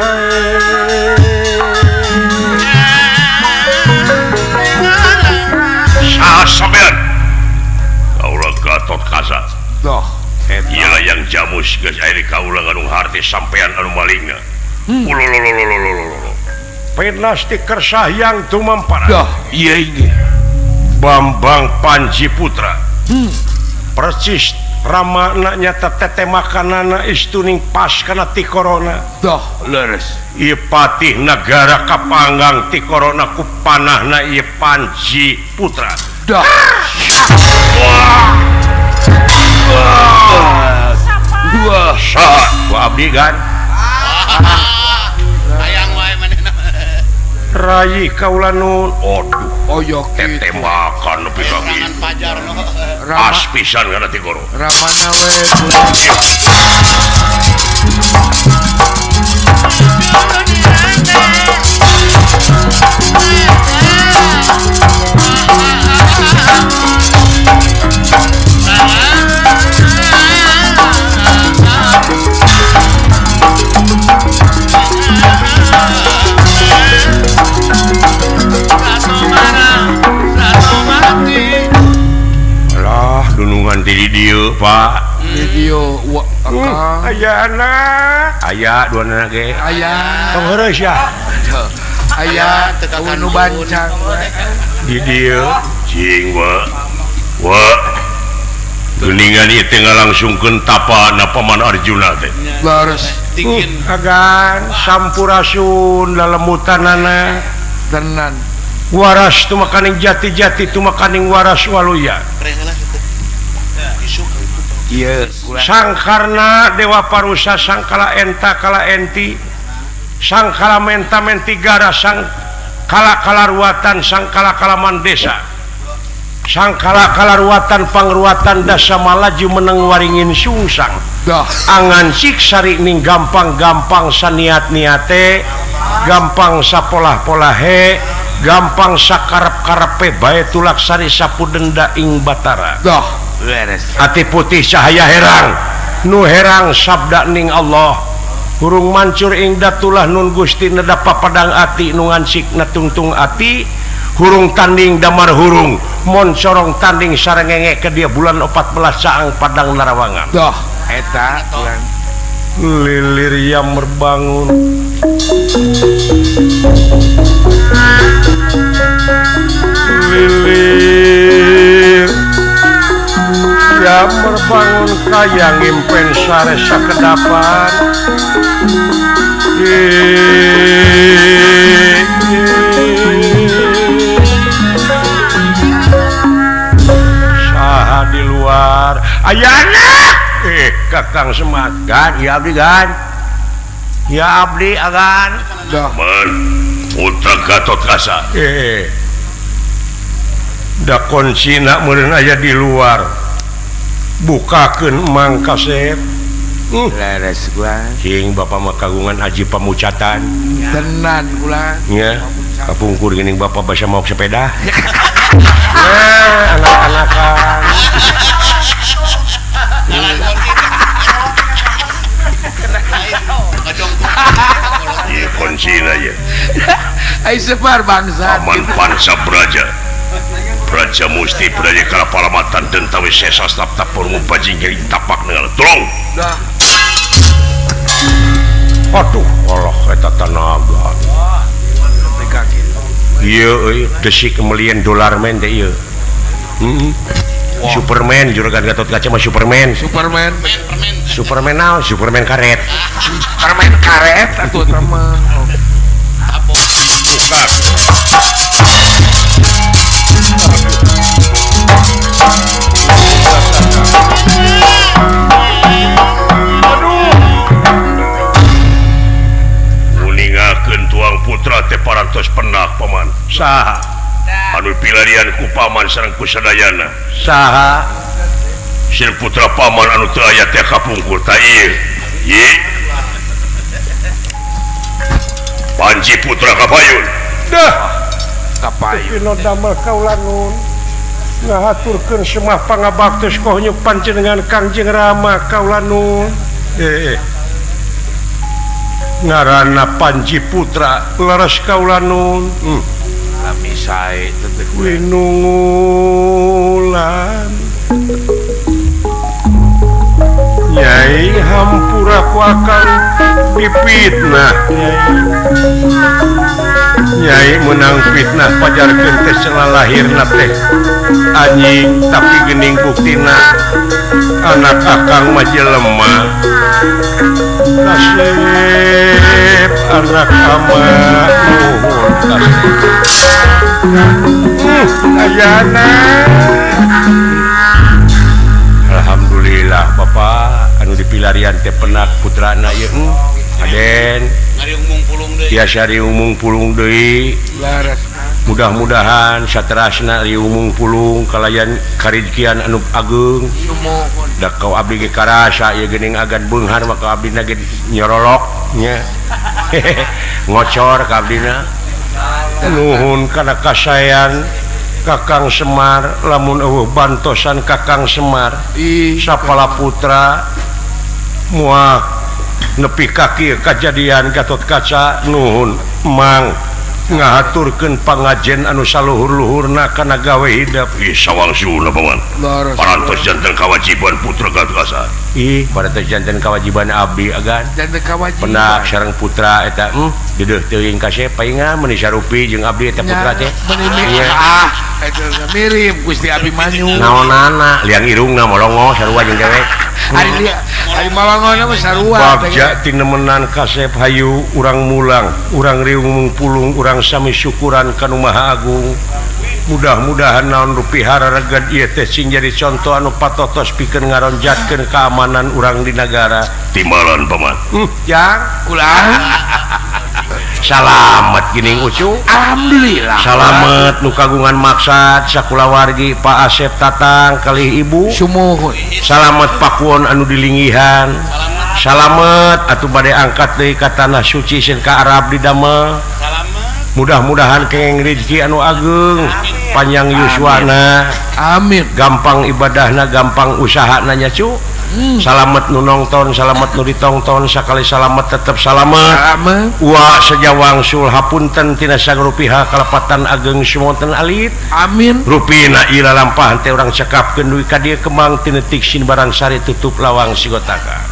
Sasampean kaula Gatot Kaca. Doh, ieu layang jamus geus aya di kaula ngadung harti sampean anu malingna. Ulololololololo. Pinasti kersahyang tumampara. Doh, ieu ge. Bambang Panji Putra. Percis ramana nyata tete makanana istuning pas kana ti corona. Doh, leres. Ieu patih nagara kapanggang ti corona ku panahna ieu Panji Putra. Doh. Wah. Wah. Wah, saha ku abdi gan? Hayang wae manehna. Rayi kaula nun. Aduh. Oyok tete makan nepi ka kitu. Pas pisan kana ti goro. Ramana we. Alah dunungan di dieu Pak. Di dieu aya anak aya dua anak ge. Aya. Tong heureus ya. Aya nu bancang di dieu cing wa. Wa. Geuningan ieu teh ngalangsungkeun tapana Paman Arjuna teh. Leres. Agan sampurasun lalemutanana tenan. Waras tumakaning jati-jati tumakaning waras waluya. Ieu sangkarna Dewa Parusa sangkala enta kala enti sangkala menta menti gara sangkala kalaruatan sangkala kalaman desa sangkala kalaruatan pangruatan dasa malaju meneng waringin sungsang. Angan siksari ning gampang-gampang saniat-niate gampang sapolah-polahe Gampang sakarep-karepe bae tulaksari sapu denda ing Batara. Dah beres. Ati putih cahaya herang nu herang sabda ning Allah. Hurung mancur ing datulah nun Gusti nedap papadang ati nu ngansik natungtung ati. Hurung tanding damar hurung moncorong tanding sarengenge ke dia bulan 14 caang padang narawangan. Dah eta bulan lilir yang merbangun lilir yang merbangun kaya ngimpen sare sakedapan. Saha di luar ayana Kakang Semar gan ya abdi gan ya abdi agan men putra Gatot Kaca da kuncina meureun aya di luar bukakeun Mang Kasep. Leres gua cing bapak mah kagungan aji pamucatan tenan kula nya kapungkur geuning bapak basa maok sepeda. Nah anak-anakan ieu kuncina ye ai separ bangsa Paman Panca Braja Braja Musti Braja Kalapalamatan den tawi sesa tap purung bajing gering tapak nengal tolong. Aduh Allah eta tanaga ieu euy desik melian dolar men teh ieu. Superman juragan Gatot Kaca mah Superman. Superman. Superman naon? Superman karet. Superman karet atuh eta mah. Aduh. Nguningakeun tuang putra teh parantos pendak paman. Saha? Anu pilarian ku paman sareng ku sadayana. Saha? Sir putra paman anu teu aya teh kapungkur ta ieu. Ye. Panji Putra Kapayun. Dah. Kapayun. Pino damel kaula nun. Ngahaturkeun semah pangabaktos koh nyuk panjenengan Kangjeng Rama kaula nun. Ngaranna Panji Putra leres kaula nun. Lami sae teh winungulan. Nyai hampura ku akang dipitnah Nyai. Nyai menang fitnah pajarkeun teh celah lahirna teh anjing tapi geuning buktina anak akang mah jelema. Kasep anak ama nuhun kasep. Ayana. Alhamdulillah Bapak anu dipilarian teh penak putrana ieu Aden tiasa riung pulung deui. Mudah-mudahan saterasna riung pulung kalayan karizkian anu ageung. Da kau abdi ge karasa ieu geuning agan beunghar maka abdina ge nyorolok nya. Ngocor ka abdina. Nuhun kana kasayan Kakang Semar lamun eueuh bantosan Kakang Semar sapala putra moal nepi ka kieu kajadian Gatot Kaca nuhun Mang ngahaturkeun pangajen anu saluhur-luhurna kana gawe hidep. Ih sawangsulna paman. Parantos janten kawajiban putra Gatot Kaca. Ih parantos janten kawajiban abdi agan. Janten kawajiban. Penak sareng putra eta deudeuh teuing kasep paingan meuni sarupi jeung abdi eta putra teh. Ah eta mirip Gusti Abimanyu. Naonana liang irungna molongo sarua jeung dewek. Ari ari molongona mah sarua. Bagja tinemenan kasep hayu urang mulang, urang riung pulung, urang sami syukuran ka Nu Maha Agung. Mudah-mudahan naon rupi hararegan ieu teh sing jadi contoh anu patotos pikeun ngaronjatkeun keamanan urang di nagara. Timbalan paman. Jang ulah. Salamet geuning Ucu. Alhamdulillah. Salamet nu kagungan maksad sakulawargi Pak Asep Tatang kalih Ibu. Sumuhun. Salamet pakuon anu dilinggihan. Salamet atuh bade angkat deui ka tanah suci sieun ka Arab didamel. Mudah-mudahan kenging rezeki anu ageung, panjang yuswana. Amin. Gampang ibadahna, gampang usahana nya cu. Salamet nu nongton, salamet nu ditongton, sakali salamet tetep salamet. Amin. Wa sejawang sul hapunten tina sagrupiha kalepatan ageng sumonten alit. Amin. Rupina ila lampahan teh urang cekapkeun dugi ka dieu kembang tinetik sin barang sari tutup lawang sigotaka.